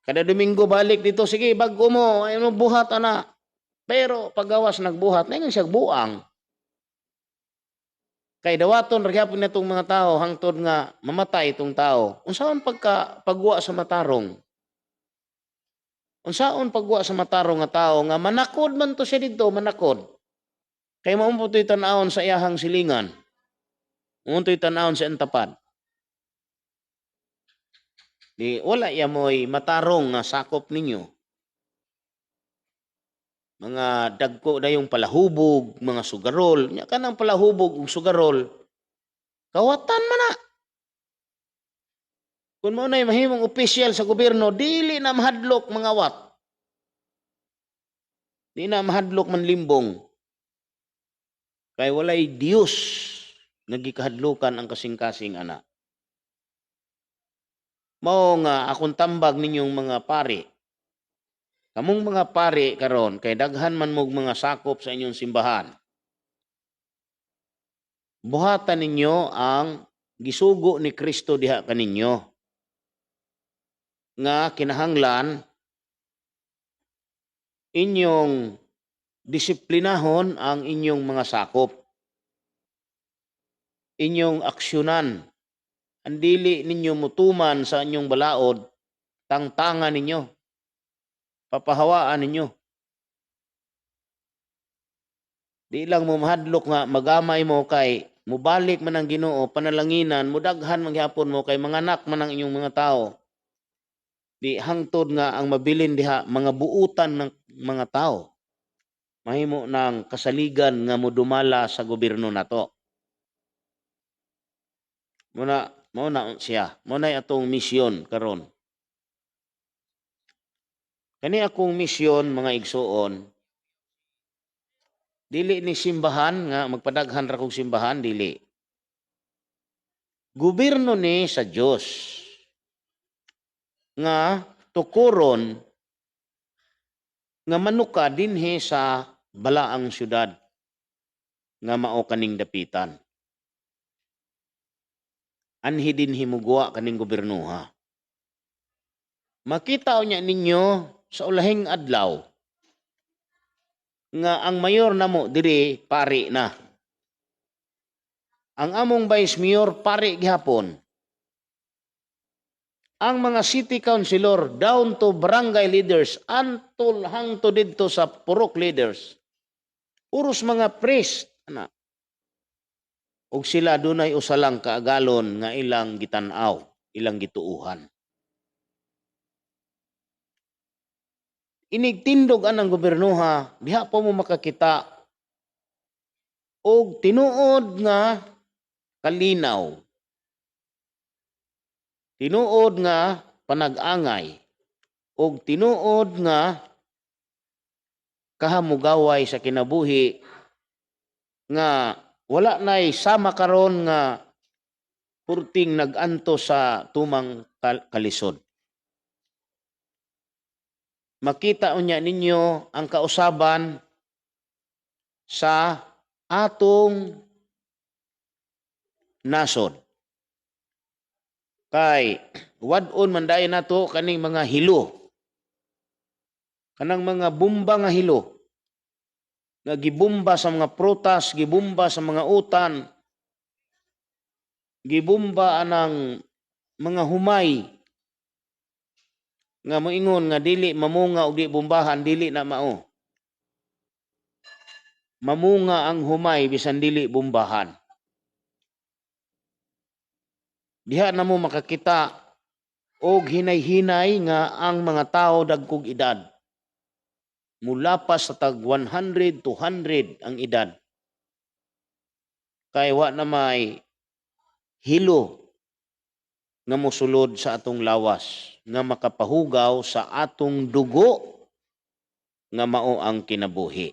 Kada Domingo balik dito, sige, bag-o mo, ay mo buhat ana. Pero paggawas nagbuhat, ningon siya buang. Kay dawaton ra gyapon natong mga tao hangtod nga mamatay itong tao. Unsaon pagka pagwa sa matarong? Unsaon pagwa sa matarong nga tao nga manakod man to siya didto, manakod. Kay mao po to'y tan-awon sa iyahang silingan. Mao to'y tan-awon sa iyang tapad. Di wala ya mo'y matarong nga sakop ninyo. Mga dagko dayong palahubog, mga sugarol. Nya kanang palahubog ug sugarol. Kawatan man na. Kung mao na'y mahimong opisyal sa gobyerno, dili na mahadlok mangawat. Di na mahadlok manlimbong. Kay walay Dios nga gikahadlukan ang kasing-kasing ana. Mao nga akong tambag ninyong mga pari. Kamong mga pari karon, kay daghan man mog mga sakop sa inyong simbahan. Buhatan ninyo ang gisugo ni Kristo diha kaninyo nga kinahanglan inyong disiplinahon ang inyong mga sakop. Inyong aksyonan. Ang dili ninyo mutuman sa inyong balaod, tangtangan ninyo. Papahawaan ninyo. Di lang mo mahadlok nga magamay mo kay mubalik man ang Ginoo, panalanginan, mudaghan man gihapon mo kay manganak man ang inyong mga tao. Di hangtod nga ang mabilin diha mga buutan ng mga tao. Mahimo ng kasaligan nga modumala sa gobyerno nato. Muna mao na siya. Mao na atong misyon karon. Kani akong misyon, mga igsuon, dili ni simbahan nga magpadaghan ra kog simbahan, dili. Gobyerno ni sa Dios nga tukuron nga manuka dinhi sa balaang syudad nga mao kaning Dapitan. Anhi dinhi muguwa kaning gobernoha. Makita unya ninyo sa ulahing adlaw nga ang mayor namo diri pari na. Ang among vice mayor pari gihapon. Ang mga city councilor down to barangay leaders antol hangto didto sa purok leaders. Puros mga priest ana. Og sila dunay usa lang kaagalon nga ilang gitan-aw, ilang gituuhan. Inigtindog anang gobernoha, diha pa mo makakita og tinuod nga kalinaw. Tinuod nga panag-angay og tinuod nga kahamugaway sa kinabuhi nga wala nay sama karon nga purting nag-anto sa tumang kalisod. Makita unya ninyo ang kausaban sa atong nasod. Kay wad-on man dayon nato kaning mga hilo. Kanang mga bomba nga hilo. Nga gibomba sa mga prutas, gibomba sa mga utan, gibomba anang mga humay nga moingon nga dili mamunga og di bombahan, dili na mao. Mamunga ang humay bisan dili bombahan. Diha na mo makakita og hinay-hinay nga ang mga tao dagkog edad. Mulapas sa tag 100 to 100 ang edad. Kay wa na may hilo nga mosulod sa atong lawas nga makapahugaw sa atong dugo nga mao ang kinabuhi.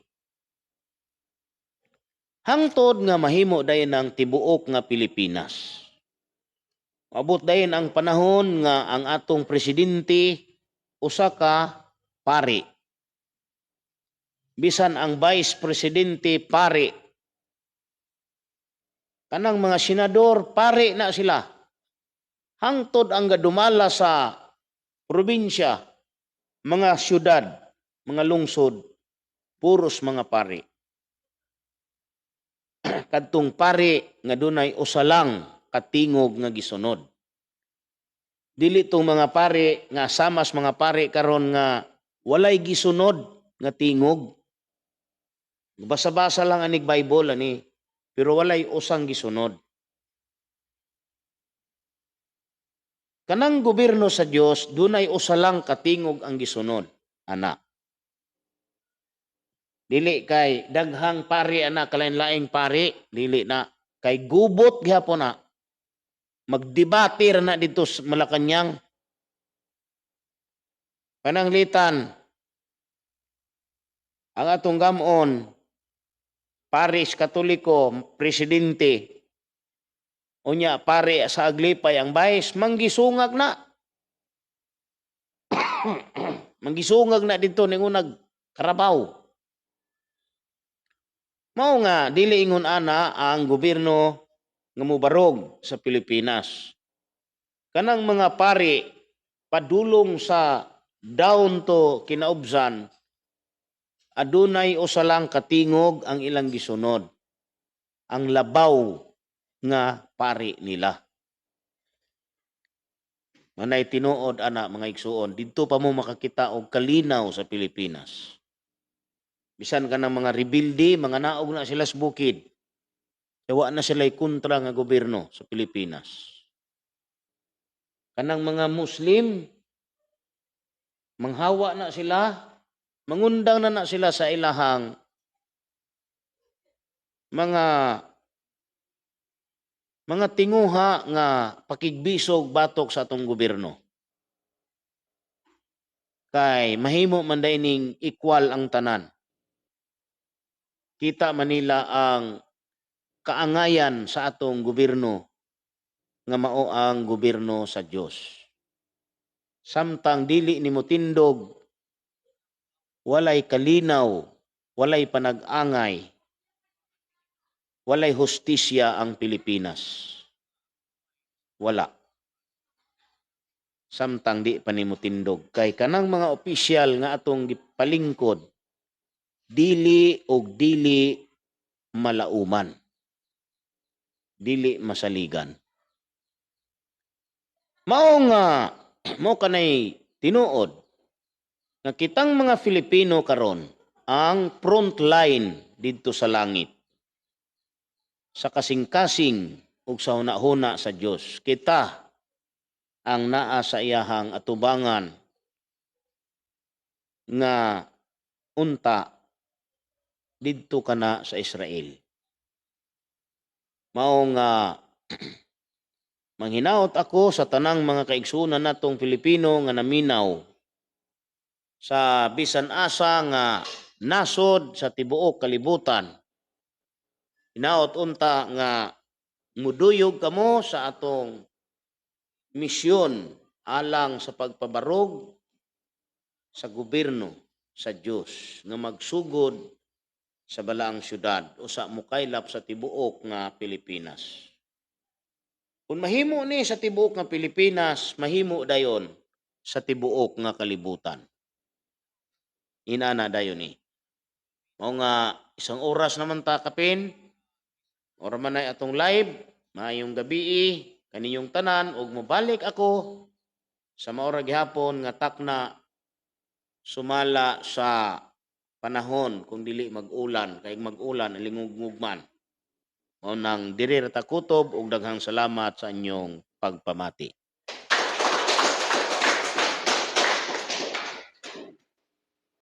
Hangtod nga mahimo dayon ang tibuok nga Pilipinas. Maabot dayon ang panahon nga ang atong presidente usa ka pari. Bisan ang vice presidente pari. Kanang mga senador pari na sila. Hangtod ang gadumala sa probinsya, mga syudad, mga lungsod, puros mga pari. Kadtong pari nga dunay usa lang katingog nga gisunod. Dili tong mga pari nga samas mga pari karon nga walay gisunod nga tingog. Basa-basa lang anig Bible ani, pero walay usang gisunod. Kanang gobyerno sa Dios dunay usa lang katingog ang gisunod, ana. Dili kay daghang pari ana, kalain-laing pari, dili na kay gubot gihapon na. Magdebate ra na dito sa Malacañang. Pananglitan, ang atong gamon, paris Katoliko, presidente, unya pare sa Aglipay ang vice, manggisungag na. Manggisungag na dito ningunag karabaw. Mao nga dili ingon ana ang gobyerno nga mobarog sa Pilipinas. Kanang mga pari padulong sa down to kinaubsan, adunay usa lang katingog ang ilang gisunod, ang labaw nga pari nila. Manay tinuod ana, mga igsuon, didto pa mo makakita og kalinaw sa Pilipinas. Bisan kanang mga rebelde, mga naog na sila sa bukid. Wa na sila kontra nga gobyerno sa Pilipinas. Kanang mga Muslim, manghawa na sila, mangundang na na sila sa ilahang mga tinguha nga pakigbisog batok sa atong gobyerno. Kay mahimo man day ning equal ang tanan. Kita man nila ang kaangayan sa atong gobyerno nga mao ang gobyerno sa Dios. Samtang dili nimo tindog, walay kalinaw, walay panag-angay, walay hustisya ang Pilipinas. Wala. Samtang di pa nimo tindog kay kanang mga opisyal nga atong gipalingkod, dili og dili malauman. Dili masaligan. Mao nga mo kanay tinuod nga kitang mga Filipino karon ang front line didto sa langit sa kasing-kasing ug sa hunahuna sa Dios. Kita ang naa sa iyahang atubangan nga unta didto kana sa Israel. Mao nga manghinaot ako sa tanang mga kaigsunan natong Pilipino nga naminaw sa bisan asa nga nasod sa tibuok kalibutan. Hinaot unta nga muduyog kamo sa atong misyon alang sa pagpabarog sa gobyerno sa Dios nga magsugod sa balaang syudad o sa mukaylap sa tibuok nga Pilipinas. Kung mahimo ni sa tibuok nga Pilipinas, mahimo dayon sa tibuok nga kalibutan. Inana dayon ni. Mao nga isang oras naman ta kapin, ora man ay atong live, maayong gabii kaninyong tanan ug mobalik ako sa maora gihapon nga takna sumala sa panahon kung dili mag-ulan, kay mag-ulan alingugngug man. Mao nang diri ra ta kutob ug daghang salamat sa inyong pagpamati.